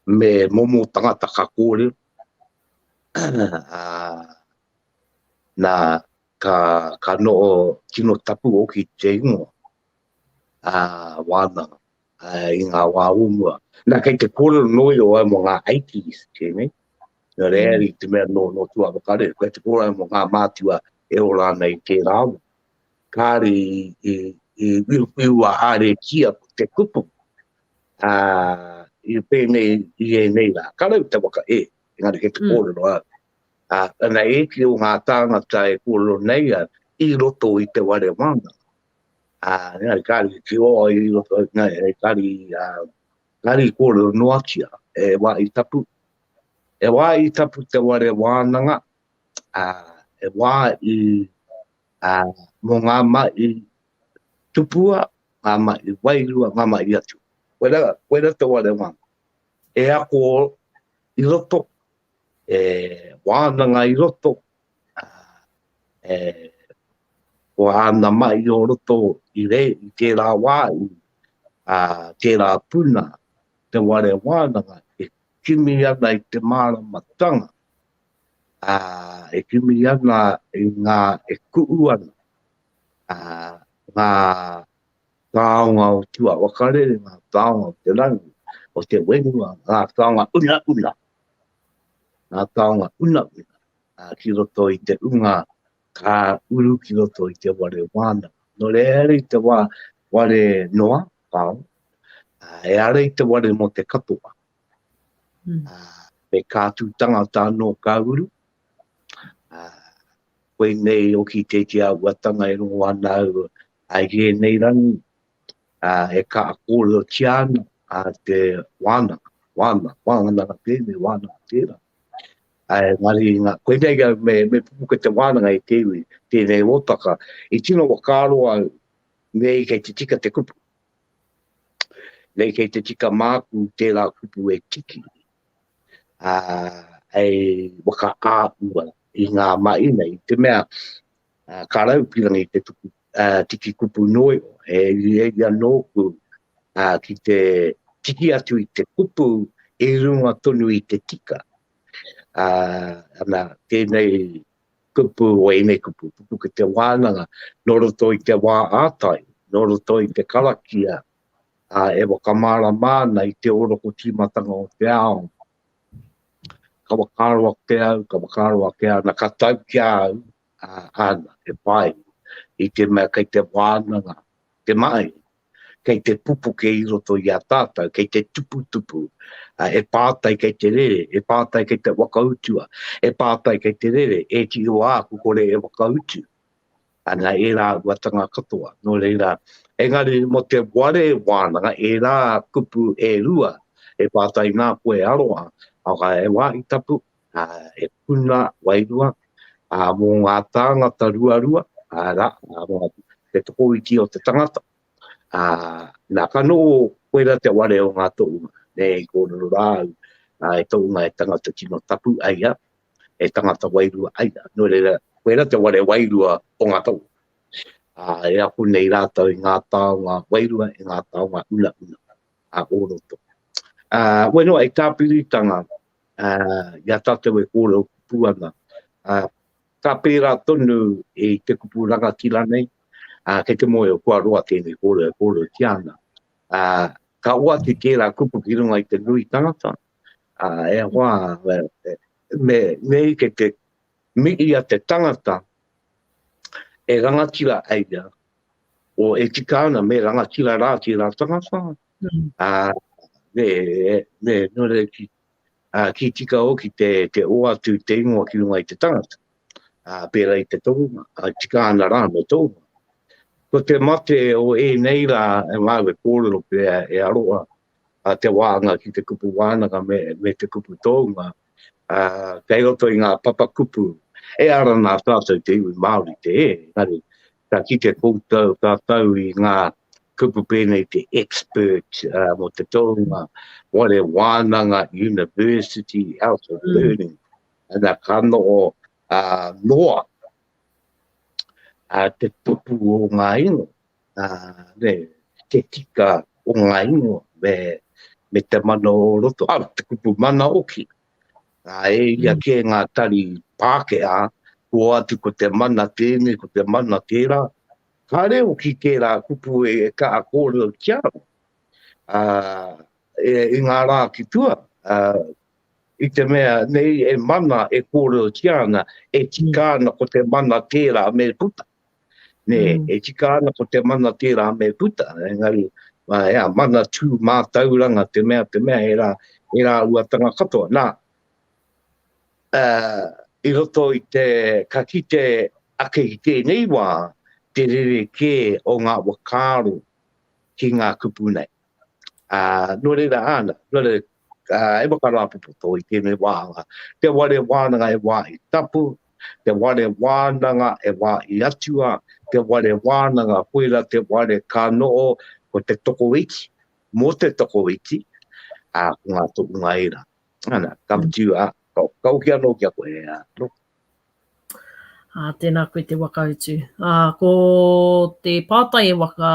me momo tangata ka kōrero. Ā, nā, ka, ka noho tino tapu hoki te ingoa, ā, wānanga, ā, i ngā wā o mua. Nā, kei te kōrero noa iho au mō ngā eighties, tēnei. Nō reira, mm. i te mea nō, nō tua whakarere, kei te kōrero mō ngā mātua e ora ana i tērā wā. Kāre i, i, i whiuwhiua haeretia ko te kupu, ā, i pēnei i ēnei rā. Ka rau te waka e, engari kei te mm. kōrero au. Ā, ana ēti o ngā tāngata e kōrero nei au i roto i te whare wānanga. Ā, engari kāre i te oa i roto, nā, e kāre i, ā, kāre i kōrero noatia, e wā i tapu. E wā i tapu te whare wānanga, ā, e wā i, ā, mō ngā mahi tupua, ngā mahi wairua, ngā mahi atua. Koira, koira te whare wānanga. E ako i roto, e wānanga i roto, e, ko āna mahi o roto i, re, i tērā wā, i ā, tērā puna, te whare wānanga, e kimi ana i te māramatanga, ā, e kimi ana i ngā, e ku'u ana, ā, ngā taonga o tua wakarere, ngā taonga o te rangi, o te whenua, ngā taonga unauna, ngā taonga unauna, ā, ki roto i te unga ka uru ki roto i te whare wānanga. Nō reira, ehara i te wā whare noa, kāo, ā, ehara i te whare mō te katoa. Mm. Ā, me kā tū tangata anō ka uru. Ā, koinei hoki tētehi āhuatanga e rongo ana au i ēnei rangi, ā, e kaha kōrerotia ana a te wānanga, wānanga, wānanga tēnei, wānanga tērā. Ā, engari, ngā, koinei au me, me pupuke te wānanga i te iwi, tēnei hōtaka, i tino whakaaro au, nei kei te tika te kupu. Nei kei te tika māku tērā kupu e tiki, ā, hei whakaāhua i ngā mahi nei, i te mea, ā, ka rau pirangi te tuku, ā, tiki kupu noa iho, he ia nōku, ā, ki te tiki atu i te kupu i runga tonu i te tika. Ā, ana, tēnei kupu o ēnei kupu, pupu ki te wānanga, nō roto i te wā ātai, nō roto i te karakia, ā, e whakamārama ana i te oroko tīmatanga o te ao. Ka whakaaro ake au, ka whakaaro ake ana, ka tau ki a au, ā, ana, e pai, i te mea kei te wānanga te mahi, kei te pupuke i roto i a tātou, kei te tuputupu, he pātai kei te rere, he pātai kei te whakautua, he pātai kei te rere, e tiro āku kore e whakautu. Ana, ērā āhuatanga katoa. Nō reira, engari mō te ware wānanga, ērā kupu e rua, e pātai nā koe aroha, he wāhi tapu, he puna wairua, ā, mō ngā tāngata ruarua, ā, mō te tokoiti o te tangata, ā, nā, ka noho koira te ware o ngā tohunga, nē, i kōrero rā au, ā, he tohunga he tangata tino tapu a ia, he tangata wairua a ia, nō reira, koira te ware wairua o ngā tohunga. Ā, e ako nei rātou i ngā taonga wairua, i ngā taonga unauna, ā, o roto. Ā, wai noa, i tāpiritanga, ā, i a tātou e kōrero kupu ana, ā, ka pērā tonu i te kupu rangatira nei, ā, kei te mōhio kua roa tēnei kōrero e kōrerotia ana. Ā, ka oati tērā kupu ki runga i te nui tangata, ā, e hoa, me, nei kei te mihi a te tangata e rangatira ai ia, o e tika ana me rangatira rā tērā tangata, ā, me, me, nō reira ki, ā, ki tika hoki te, te oatu te ingoa ki runga i te tangata, ā, pērā i te tohunga, ā, tika ana rā me tohunga. Ko te mate o ēnei rā, e māu e kōrero pea e aroha a te wānga ki te kupu wānanga me, me te kupu tohunga, ā, kei roto i ngā papakupu, e ara nā tātou te iwi Māori te e, engari, ka kite koutou, tātou i ngā kupu pēnei te expert uh, mō te tohunga, whare wānanga, university, house of mm. learning, ana ka noho uh, noa uh, te tupu o ngā ingoa, uh, ne, te tika o ngā ingoa, me, me te mana o roto, ah, te kupu mana oki. Nā, e ia kē ngā tari Pākehā, kua atu ko te mana tēnei, ko te mana tērā. Kāre hoki tērā kupu e kaha kōrerotia ana, ā, i ngā rā ki tua, ā, i te mea nei e mana e kōrerotia ana, e tika ana ko te mana tērā me puta. Nē, e tika ana ko te mana tērā me puta, engari, ea, mana tū mātauranga te mea, te mea, ērā, ērā uatanga katoa. Nā, uh, i roto i te, ka kite ake i tēnei wā, te rerekē o ngā whakaaro ki ngā kupu nei. Ā, nō reira, āna, nō reira, ā, e whakarāpopoto i tēnei wāhanga. Te ware wānanga e wāhi tapu, te ware wānanga e wāhi atua, te ware wānanga koira te ware ka noho ko te tokoiti, mō te tokoiti, ā, ko ngā tohunga ērā. Āna, ka mutu, ā, ka, ka hoki anō ki a koe, ā, nō. Ā, tēnā koe te whakautu. Ā, ko te pātai e waka,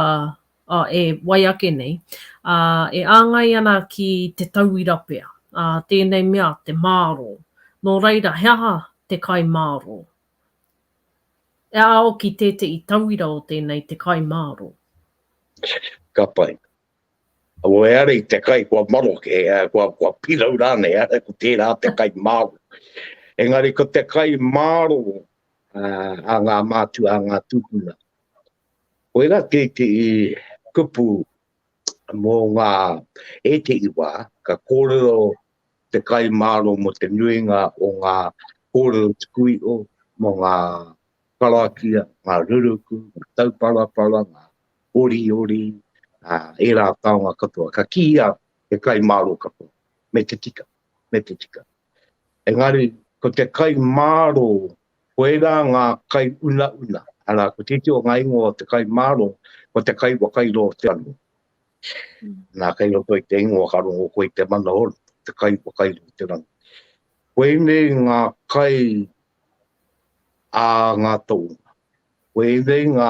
ā, e wai ake nei, ā, e āngai ana ki te tauira pea, ā, tēnei mea te mārō. Nō reira, he aha te kai mārō? E ao ki tētehi tauira o tēnei te kai mārō. Ka pai. Aua e ara i te kai kua maroke, eh, kua, kua pirau rānei, eh, ko tērā te kai mārō. Engari ko te kai mārō uh, a ngā mātua, a ngā tūpuna. Koirā tētehi kupu mō ngā ētehi wā, ka kōrero te kai mārō mō te nuinga o ngā kōrero tuku iho, mō ngā karakia, ngā ruruku, ngā tauparapara, ngā oriori, ā, ērā taonga katoa. Ka kīia he kai mārō katoa, me te tika, me te tika. Engari, ko te kai mārō, koirā ngā kai unauna, arā, ko tētehi o ngā ingoa o te kai mārō, ko te kai whakairo o te rangi. Nā, kei roto i te ingoa ka rongo koe i te mana o te kai whakairo o te rangi. Koinei ngā kai a ngā tohunga. Koinei ngā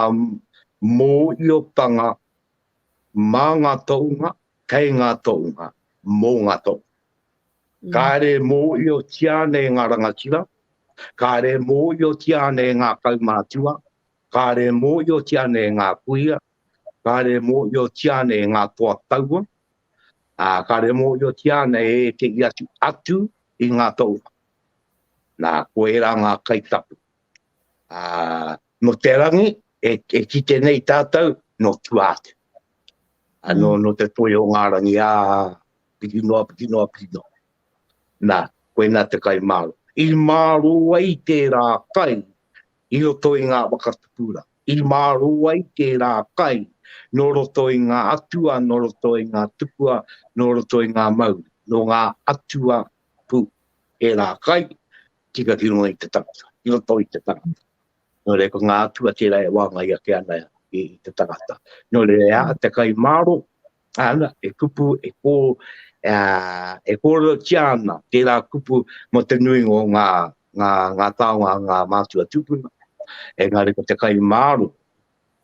mōhiotanga mā ngā tohunga, kei ngā tohunga, mō ngā tohunga. Kāre e mōhiotia ana e ngā rangatira, kāre e mōhiotia ana e ngā kaumātua, kāre e mōhiotia ana e ngā kuia, kāre e mōhiotia ana e ngā toa taua, ā, kāre e mōhiotia ana e ētehi atu atu i ngā tohunga. Nā, ko ērā ngā kai tapu. Ā, nō te rangi e, e kite nei tātou, nō tua atu. Ā, nō, nō te toi o ngā rangi, ā, piki noa, piki noa, piki noa. Nā, koinā te kai mārō. I mārō ai tērā kai i roto i ngā whakatupuranga. I mārō ai tērā kai nō roto i ngā atua, nō roto i ngā tupua, nō roto i ngā mauri, nō ngā atua pū. Ērā kai, tika ki runga i te tangata, ki roto i te tangata. Nō reira, ko ngā atua tērā e wāngai ake ana i te tangata. Nō reira, e aha te kai mārō, ana, e kupu, e kō, e kōrerotia ana tērā kupu mō te nuinga o ngā, ngā, ngā taonga a ngā mātua tūpuna. Engari ko te kai mārō,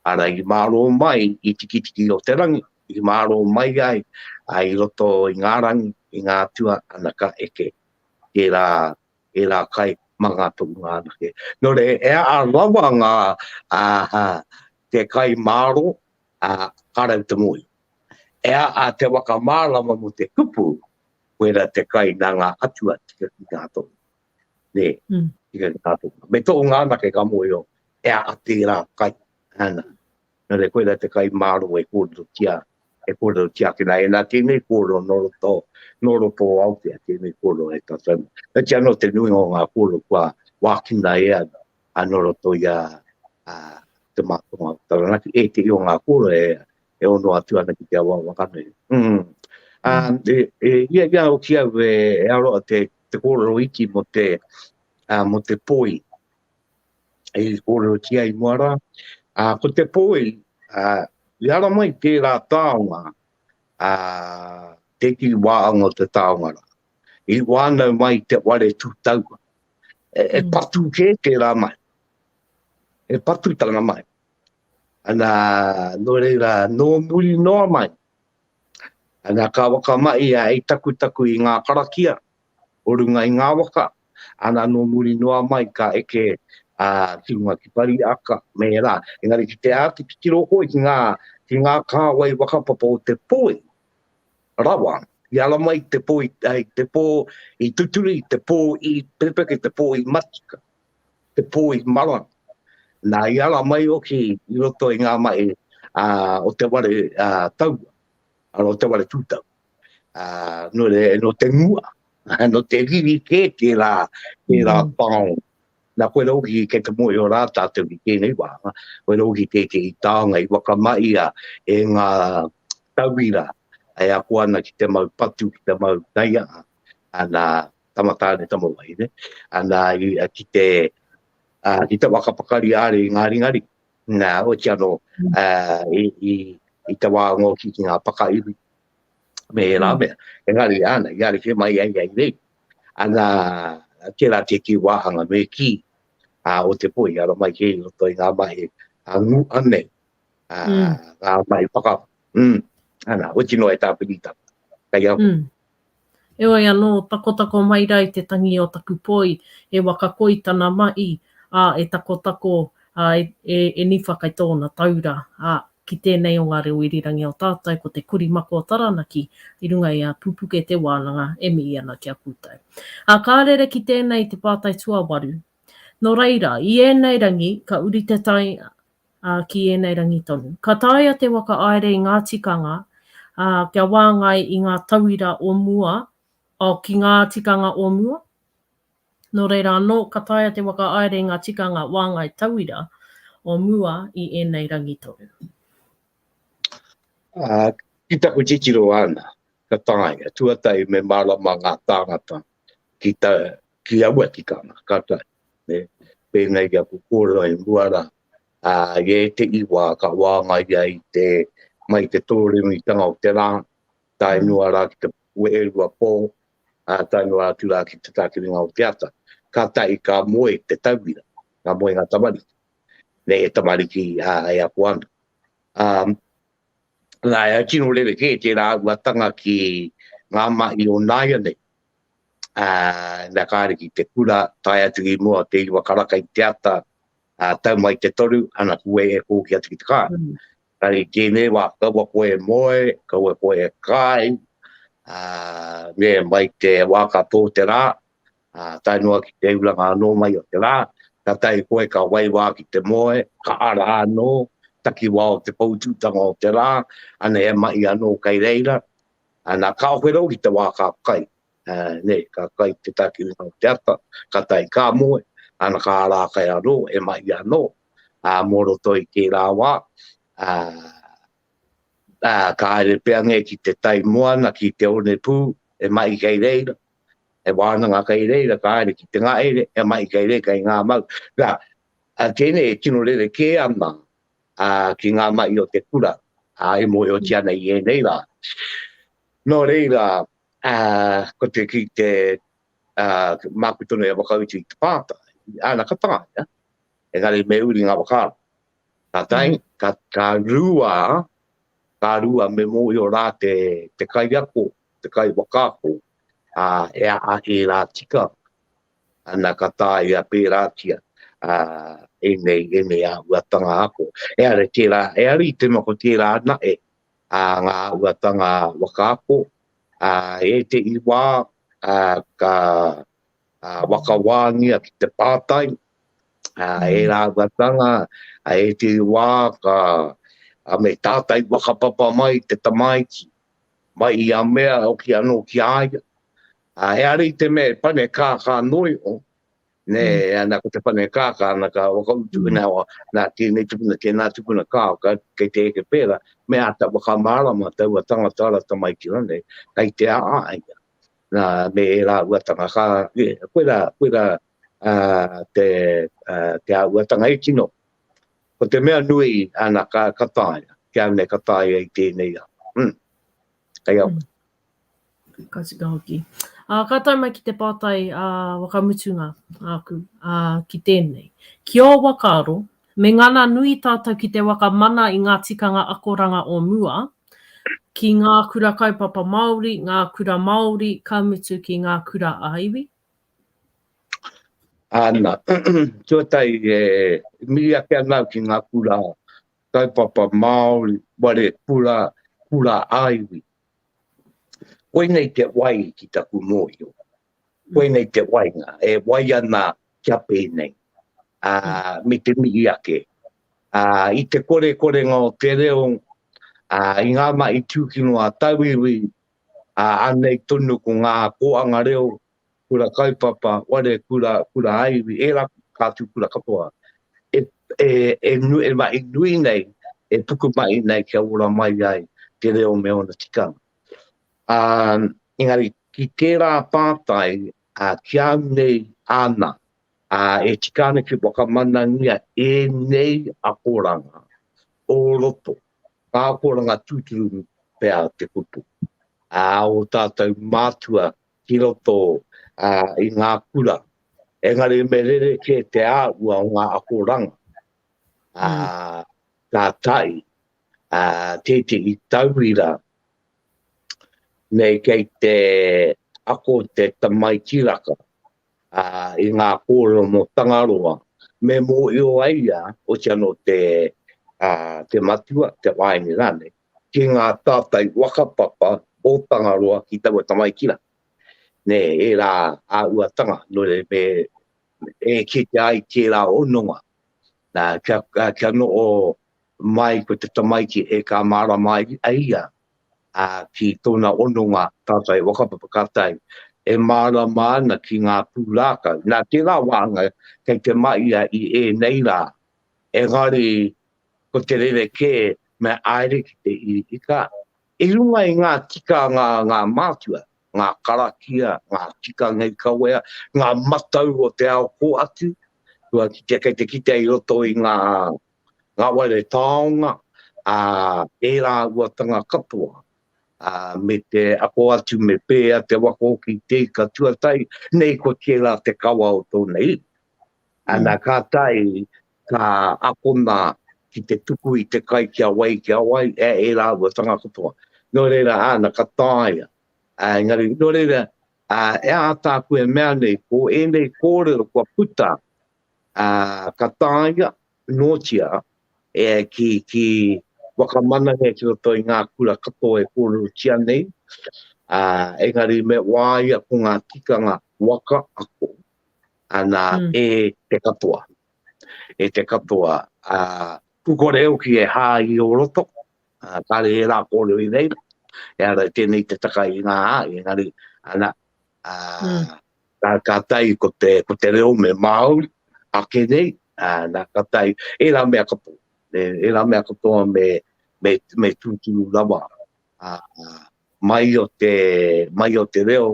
ara i mārō mai i Tikitiki o te rangi, i mārō mai ai a, i roto i ngā rangi, i ngā atua, ana ka eke tērā, ērā kai mā ngā tohunga anake. Nō reira, e aha rawa ngā, ā, te kai mārō, ā, ka rau te mōhio. E aha te waka mārama mō te kupu, koirā te kai nā ngā atua tika ki ngā tohunga. Nē, tika ki ngā tohunga. Me tohunga anake ka mōhio, e aha tērā kai, ana. Nō reira, koirā te kai mārō e kōrerotia, e kōrerotia ake nā. Ēnā tēnei kōrero nō roto, nō roto o Aotea tēnei kōrero e tātou nei. Heoti anō te nuinga o ngā kōrero kua wākina e au ā, nō roto i a, a Te Mātonga o Taranaki, ētehi o ngā kōrero e, e ono atu ana ki te awa o Whanganui. Mm. Ā, e, e, ia, ia hoki au e, e aroa te, te kōrero iti mō te, ā, mō te poi. i kōrerotia i mua rā. Ā, ko te poi, ā, i ara mai tērā taonga, ā, tētehi wāhanga o te taonga rā. I whānau mai te ware tūtaua. E, e mm. patu kē tērā mai. E patu tana mai. Ana, nō reira, nō muri noa mai. Ana, ka whakamahi a i takutaku i ngā karakia. o runga i ngā waka, ana nō muri noa mai ka eke ā, ki runga ki Parīaka me ērā. Engari ki te āta titiro koe ki ngā, ki ngā kāwai whakapapa o te poi rawa, i ara mai te pō i, i te pō i tuturi, te pō i pepeke, te pō i matika, te pō i maranga. Nā, i ara mai hoki i roto i ngā mahi ā, o te ware ā, taua, arā, o te ware tūtau. Ā, nō re, nō te ngua, nō te riri kē tērā, tērā mm. taonga. Nā koe hoki kei te mōhio rā tātou ki tēnei wā, koe hoki tētehi taonga i whakamahia e ngā tauira e ako ana ki te mau patu, ki te mau taiaha, ana tama tāne tama wahine, ana i, ki te, uh, ki te whakapakari are i ngā ringari. Nā, oti anō, uh, i, i, i te wā ngoki ki ngā pakaiwi, me ērā mm. mea. Engari, ana, i are mai ai ai rei. Ana, tērā te ki wāhanga me ki a, o te poi, ara mai kei roto i ngā mahi a ngu anei, a, mm. ngā mahi whaka, mm, ana, oti noa e tāpiritanga. Kei au. Mm. Heoi anō, takotako mai rā i te tangi o taku poi, e waka koi tana mahi, ā, e takotako, ā, e, e, e niwha kai tōna taura, ā, ki tēnei o ngā reo irirangi o tātou, ko te Korimako o Taranaki, i runga i a Pupuke Te Wānanga e mihi ana ki a koutou. Ā, ka rere ki tēnei te pātai tuawaru. Nō reira, i ēnei rangi, ka uri te tai, ā, ki ēnei rangi tonu. Ka taea te whakahaere i ngā tikanga, ā, kia wāngai i ngā tauira o mua, ā, ki ngā tikanga o mua. Nō reira anō, ka taea te whakahaere i ngā tikanga wāngai tauira o mua i ēnei rangi tonu. Ā, ki taku titiro ana, ka taea, tuatahi me mārama ngā tāngata ki ta, ki aua tikanga, ka taea. Nē, pēnei i aku kōrero i mua rā, ā, i ētehi wā ka wāngai ia i te, mai te tōremitanga o te rā, tae noa rā ki te weherua pō, ā, tae noa atu rā ki te tākiringa o te ata. Kātahi ka moe te tauira, ka moe ngā tamariki, nē, e tamariki, ā, e ako ana. Ā, nā, e tino rerekē tērā āhuatanga ki ngā mahi o nāianei. Ā, ina kāre ki te kura, tae atu ki mua o te iwa karaka i te ata, ā, tau mai te toru, ana koe e kōki atu ki te kāinga. Mm. Engari i tēnei wā, kaua koe e moe, kaua koe e kai, ā, me mai te wā ka tō te rā, ā, tae noa ki te uranga anō mai o te rā, kātahi koe ka waiwā ki te moe, ka ara anō, takiwā o te poutūtanga o te rā, ana he mahi anō kei reira, ana ka whero ki te wā ka kai, ā, nē, ka kai te takiwā o te ata, kātahi ka moe, ana ka ara kai anō, e mahi anō, ā, mō roto i tērā wā, ā, ā, ka haere pea nge ki te tai moana, ki te onepū, e mahi kei reira, he wānanga kei reira, ka haere ki te ngahere, he mahi kei reira, kei ngā mau. Nā, a tēnei e tino rerekē ana ā, ki ngā mahi o te kura, ā, e mōhiotia ana i ēnei rā. Nō reira, ā, ko te ki te, ā, māku tonu e whakautu i te pātai, āna ka taea, engari me uri ngā whakaaro. Ka tae, mm. ka, ka rua, ka rua me mōhio rā te, te kaiako, te kaiwhakaako, ā, e aha ērā tikanga, ana ka taea pērātia, ā, ēnei, ēnei āhuatanga ako. E ara tērā, e ara i te mea ko tērā anahe, ā, ngā āhuatanga whakaako, ā, ētehi wā, ā, ka, ā, whakawāngia ki te pātai, ā, ērā āhuatanga, ā, ētehi wā ka, ā, me tātai whakapapa mai te tamaiti, mai i a mea hoki anō ki a ia. Ā, e ara i te mea e pane kākā noa iho, nē, mm. ana ko te pane kākā, ana ka whakautu, mm. nā, nā tēnei tupuna, tēnā tupuna, kā, ka, kei te eke pērā, me āta whakamārama taua tangata ara tamaiti rānei, kei te aa ia. Nā, me ērā āhuatanga, ka, e, koirā, koirā, ā, te, ā, te āhuatanga e tino. Ko te mea nui, ana, ka, ka taea, ki au nei ka taea i tēnei ao. Mm. Kei au. Mm. Ka tika hoki. Ā, ka tae mai ki te pātai ā, whakamutunga āku, ā, ki tēnei. Ki ō whakaaro, me ngana nui tātou ki te whakamana i ngā tikanga akoranga o mua, ki ngā kura kaupapa Māori, ngā kura Māori, ka mutu ki ngā kura ā-iwi? Āna, tuatahi e mihi ake ana au ki ngā kura kaupapa Māori, ware kura, kura ā-iwi. Koinei te wai ki taku mōhio. Koinei te wainga, e wai ana kia pēnei, ā, me te mihi ake. Ā, i te korekorenga o te reo, ā, i ngā mahi tūkino a tauiwi, ā, anei tonu ko ngā kōanga reo, kura kaupapa, ware kura, kura ā-iwi, ērā kā tū kura katoa, e, e, e, e mahi nui nei, e pukumahi nei kia ora mai ai te reo me ōna tikanga. Ā, engari ki tērā pātai, ā, ki a au nei āna, ā, e tika ana ki whakamanangia ēnei akoranga o roto, ngā akoranga tūturu pea te kupu, ā, ō tātou mātua ki roto ā, i ngā kura. Engari me rerekē te āhua o ngā akoranga, ā, ka tae, ā, tētehi tauira nei kei te ako te tamaiti raka ā, i ngā kōrero mō Tangaroa, me mōhio ai ia, oti anō te, ā, te matua, te wāhine rānei, ki ngā tātai whakapapa o Tangaroa ki taua tamaiti rā. Nē, ērā āhuatanga, nō reira me, e kitea ai tērā hononga, nā, kia, kia noho mai ko te tamaiti e ka mārama ai ia ā, ki tōna hononga tātai whakapapa ka tae, e mārama ana ki ngā pūrākau. Nā tērā wāhanga kei te mahia i ēnei rā, engari ko te rerekē me haere ki te iri ika, i runga i ngā tikanga a ngā mātua, ngā karakia, ngā tikanga i kawea, ngā matau o te ao kōhatu, kua kitea, kei te kitea i roto i ngā, ngā ware taonga, ā, ērā āhuatanga katoa, ā, me te ako atu me pēhea te waka hoki te ika tuatahi, nei ko tērā te kawa o tōna iwi. Ana, ka tae, ka akona ki te tuku i te kai ki a wai, ki a wai, e, ērā āhuatanga katoa. Nō reira, āna, ka taea. Ā, engari, nō reira, ā, e aha tāku e mea nei, ko ēnei kōrero kua puta, ā, ka taea notia e, ki, ki whakamanahia ki roto i ngā kura katoa e kōrerotia nei, ā, engari me wāia ko ngā tikanga waka ako, ana, mm. e te katoa. E te katoa. Ā, pukore hoki e hā i o roto, ā, kāre e rā kōrero i reira, e ara tēnei te taka i ngā ā, engari, ana, ā, mm. ka, ka tai ko te, ko te reo me Māori, ake nei, ā, nā, ka tai, ērā mea katoa, e, ērā mea katoa me, me, me tūturu rawa, ā, mai o te, mai o te reo,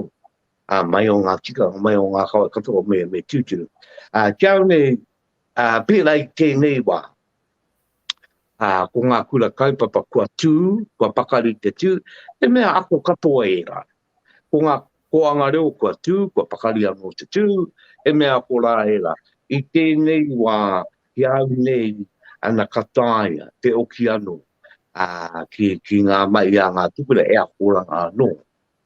ā, mai o ngā tikanga, mai o ngā kawa katoa me, me tūturu. Ā, ki au nei, ā, pērā i tēnei wā, ā, ko ngā kura kaupapa kua tū, kua pakari te tū, he mea ako katoa ērā. Ko ngā kōanga reo kua tū, kua pakari anō te tū, he mea ako rā ērā. I tēnei wā, ki a au nei, ana ka taea te oki anō, ā, ki, ki ngā mahi a ngā tūpuna e akoranga anō,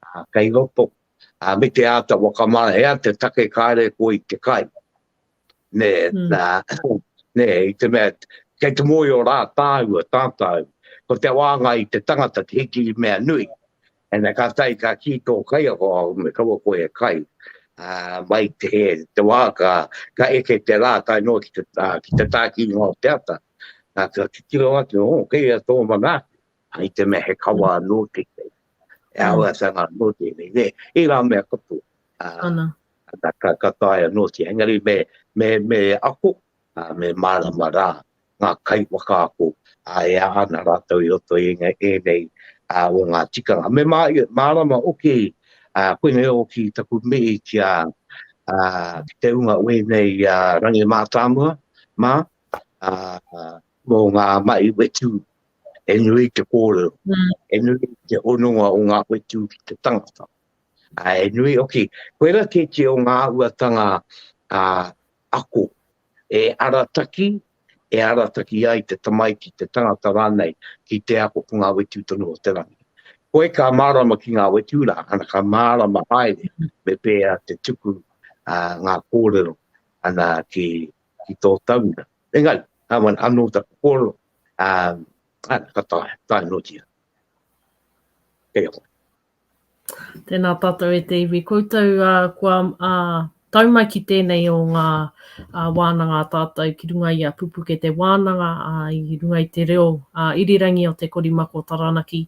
ā, kei roto, ā, me te āta whakamana, he aha te take kāre koe i te kai? Nē, mm. nā, nē, i te mea, kei te mōhio rā tāua, tātou, ko te wāngai i te tangata te hiki mea nui. Ena ka tai ka kī tō kaiako, oh, me kaua koe e kai, uh, mai te, te wā ka, ka eke te rā tae noa ki te, uh, ki te tākīnga o te ata. Nā, ka titiro atu, oh, kei a tō manaaki. Ai te mea he kawa mm. anō tēnei. E mm. āhuatanga anō tēnei. Nē, ērā mea katoa. Uh, Ana. Ka, ka, ka taea anōtia. Engari me, me, me ako, uh, me mārama rā ngā kaiwhakaako uh, e aha ana rātou i roto i ēnei, ēnei uh, o ngā tikanga. Me mā, mārama oki, uh, koinei oki taku mihi ki a, uh, ki te unga o ēnei uh, rangi mātāmua, mā, uh, mō ngā mahi whetū e nui te kōrero, mm. e nui te hononga o ngā whetū ki te tangata. Ā, e nui hoki, koirā tētehi o ngā āhuatanga ā, ako e arataki, e arataki ai te tamaiti, te tangata rānei ki te ako ko ngā whetū tonu o te rangi. Koe ka mārama ki ngā whetū rā, ana ka mārama haere me pēhea te tuku ngā kōrero ana ki, ki tō tauira. Engari, anō taku kōrero, ana, ka taea, taea noatia. Kei a koe. Tēnā tātou e te iwi. Koutou kua tau mai ki tēnei o ngā wānanga a tātou ki runga i a Pupuke te Wānanga, i runga i te reo irirangi o Te Korimako Taranaki.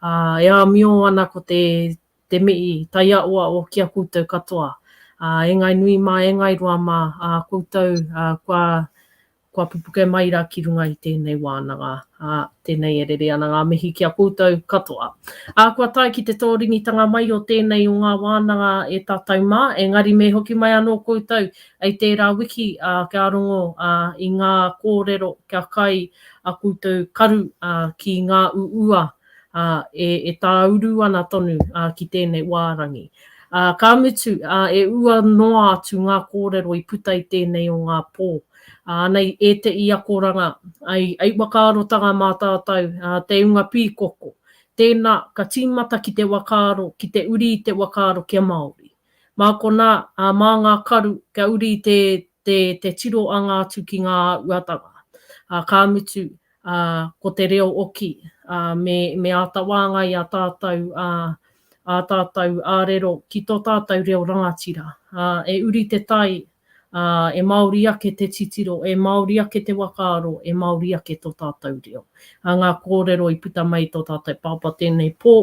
E āmio ana ko te, te mihi taiaoao ki a koutou katoa. E ngai nui mā, e ngai roa mā, koutou kua Kua pupuke mai ra ki runga i tēnei wānanga, ā, tēnei e rere ana ngā mihi ki a koutou katoa. Ā, kua tae ki te tōringitanga mai o tēnei o ngā wānanga e tātou mā, engari me hoki mai anō koutou i tērā wiki, ā, kia rongo, ā, i ngā kōrero, kia kai a koutou karu, ā, ki ngā uua, ā, e, e tāuru ana tonu, ā, ki tēnei wārangi. Ā, ka mutu, ā, e ua noa atu ngā kōrero i puta i tēnei o ngā pō. Anei ētehi akoranga, ai, ai whakaarotanga mā tātou, ā, te unga pīkoko. Tēnā, ka tīmata ki te whakaaro, ki te uri i te whakaaro kia Māori. Mā konā, ā, mā ngā karu, kia uri i te, te, te tiro anga atu ki ngā āhuatanga. Ā, ka mutu, ā, ko te reo oki, ā, me, me āta wāngai a tātou, ā, ā tātou ārero ki tō tātou reo rangatira. Ā, e uri te tai, ā, e Māori ake te titiro, e Māori ake te whakaaro, e Māori ake tō tātou reo. Ā, ngā kōrero i puta mai i tō tātou pāpā tēnei pō,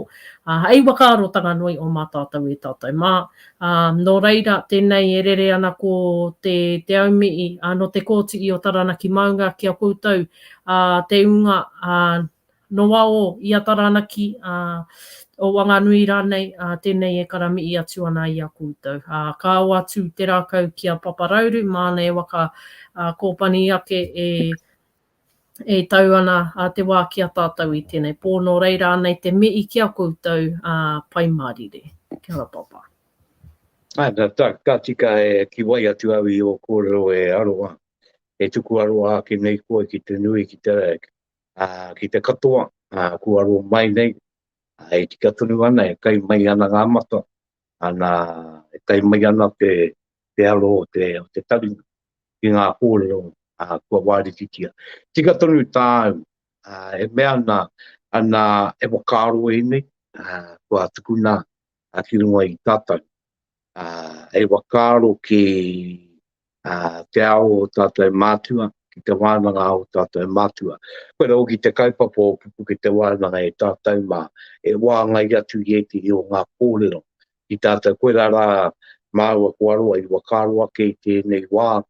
ā, hei whakaarotanga nui o mā tātou e tātou mā. Ā, nō reira, tēnei e rere ana ko te, te aumihi, ā, nō Te Kōtii o Taranaki Maunga ki a koutou, ā, te ūnga, ā, Nō wao i a Taranaki, ā, o Wanganui rānei, ā, tēnei e karamihi atu ana i a koutou. Ā, ka ao atu te rākau ki a Paparauru, māna e waka, ā, kōpani ake e, e tau ana a te wā ki a tātou i tēnei pō. Nō reira, anei te mihi ki a koutou, ā, Pai Mārire. Kia ora Papa. Ā, ka, ka tika e ki wai atu au i ō kōrero e aroha, e tuku aroha ake nei koe ki te nui, ki te, ā, ki te katoa, ā, kua aro mai nei, ā, e tika tonu ana, e kai mai ana ngā mata, ana, e kai mai ana te, te aro o te, o te taringa ki ngā kōrero, ā, kua wārititia. Tika tonu tāu, ā, e mea ana, ana, e whakaaro ēnei, ā, kua tukuna, ā, ki runga i tātou, ā, e whakaaro ki, ā, te ao o tātou mātua, ki te wānanga o tātou mātua. Koira hoki te kaupapa o Pupuke te Wānanga e tātou mā, e wāngai atu i ētehi o ngā kōrero ki tātou. Koira rā māua ko Aroa i whakaaro ake i tēnei wā,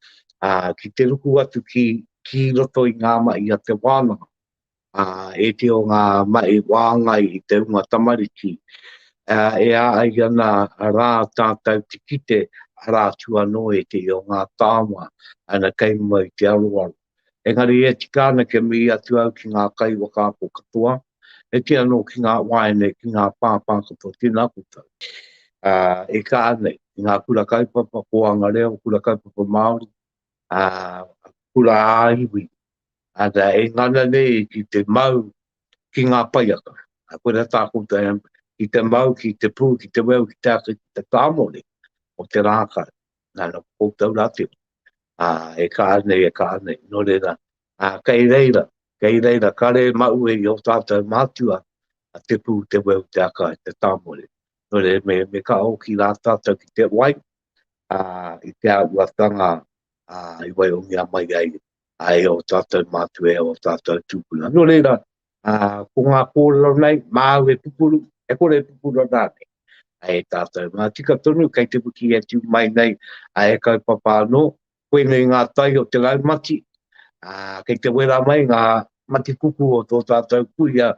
ā, ki te ruku atu ki, ki roto i ngā mahi a te wānanga. ā, ētehi o ngā mahi wāngai i te hunga tamariki, ā, e āhei ana rā tātou te kite arā atu anō ētehi o ngā taonga ana kei mua i te aroaro. Engari e tika ana kia mihi atu au ki ngā kaiwhakaako katoa, e kī anō ki ngā waeine, ki ngā pāpā katoa, tēnā koutou. Ā, e kaha nei i ngā kura kaupapa, kōanga reo, kura kaupapa Māori, ā, kura ā-iwi, Ana, e ngana nei ki te mau ki ngā paiaka. A koira tā koutou e, ki te mau, ki te pū, ki te weu, ki te ake, ki te tāmore o te rākau. Nā, nā koutou rā te ā, e kaha nei, e kaha nei. Nō reira, ā, kei reira, kei reira, kare maue i ō tātou mātua, a te pū, te weu, te aka, te tāmore. Nō reira, me, me kaha hoki rā tātou ki te wai, ā, i te āhuatanga, ā, i waihongia mai ai ai ō tātou mātua e ō tātou tūpuna. Nō reira, ā, ko ngā kōrero nei, māu e pupuru, e kore e pupuru rānei. E tātou, ngā tika tonu kei te wiki e tū mai nei, a e kaupapa anō, koinei ngā tai o te raumati, ā, kei te wera mai ngā matikuku o tō tātou kuia,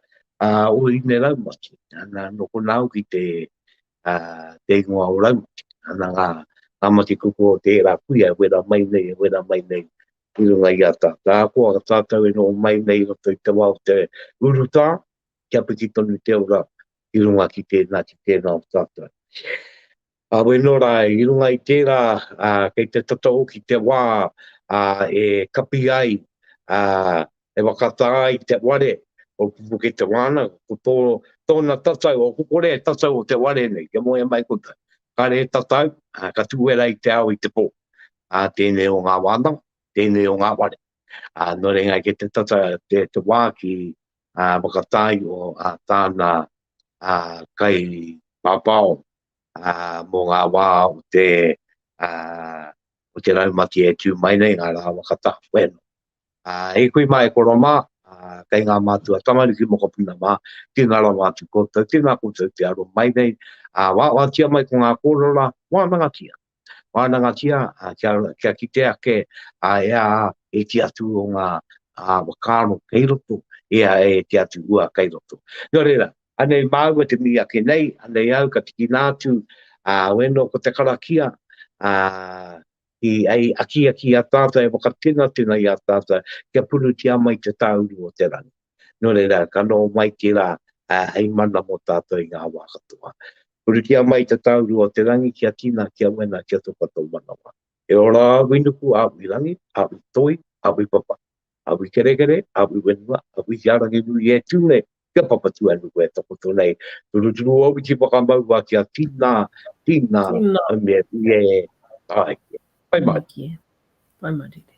ā, o Hine Raumati. Ana, nō konā hoki te, ā, te ingoa o Raumati. Ana ngā, ngā matikuku o tērā kuia e wera mai nei, e wera mai nei i runga i a tātou. Ahakoa tātou e noho mai nei i roto i te wā o te urutā, kia piki tonu te ora i runga ki tēnā, ki tēnā o tātou. Awe nō rā, i runga i tērā, ā, kei te tata hoki te wā ā, e kapi ai, ā, e whakatā ai te ware. O Pupuke te wānanga, ko tō, tōna tatau, o kore e tatau o te ware nei, kia moe mai koutou. Kare e tatau, ā, ka tūwera i te ao i te pō. Ā, tēnei o ngā wānanga, tēnei o ngā ware. Ā, nō reira, kei te tata te, te wā ki ā, whakatāi o ā, tāna ā, kai pāpāo ā, mō ngā wā o te, ā, o te raumati e tū mai nei, ngā rā whakatā. Bueno. Ā, e kui mā, e koro mā, ā, kei ngā mātua tamariki mokopuna mā, tēnā rawa atu koutou, tēnā koutou te aro mai nei, ā, wāwātia mai ko ngā kōrero rā, wānangatia. Wānangatia, ā, kia, kia kite ake, ā, e ā, e ti atu o ngā, ā, whakaaro kei roto, e ā, e ti atu ua kei roto. Nō reira, anei māua te mihi ake nei, anei au ka tikina atu, ā, weno ko te karakia, ā, i ei akiaki i a tātou, e whakatenatena i a tātou, kia purutia mai te tāuru o te rangi. Nō reira, ka noho mai tērā hei mana mō tātou i ngā wā katoa. Purutia mai te tāuru o te rangi kia tina, kia wena, kia toka tō manawa. E ora a Uinuku, a Uirangi, a Uitoi, a Uipapa, a Uikerekere, a Uiwenua, a Uiaranginui e tū nei, kia Papatūānuku e takoto nei. Turuturu au i te whakamaua kia tina, tina, me ui e, tāeke. Pai marire. Pai marire.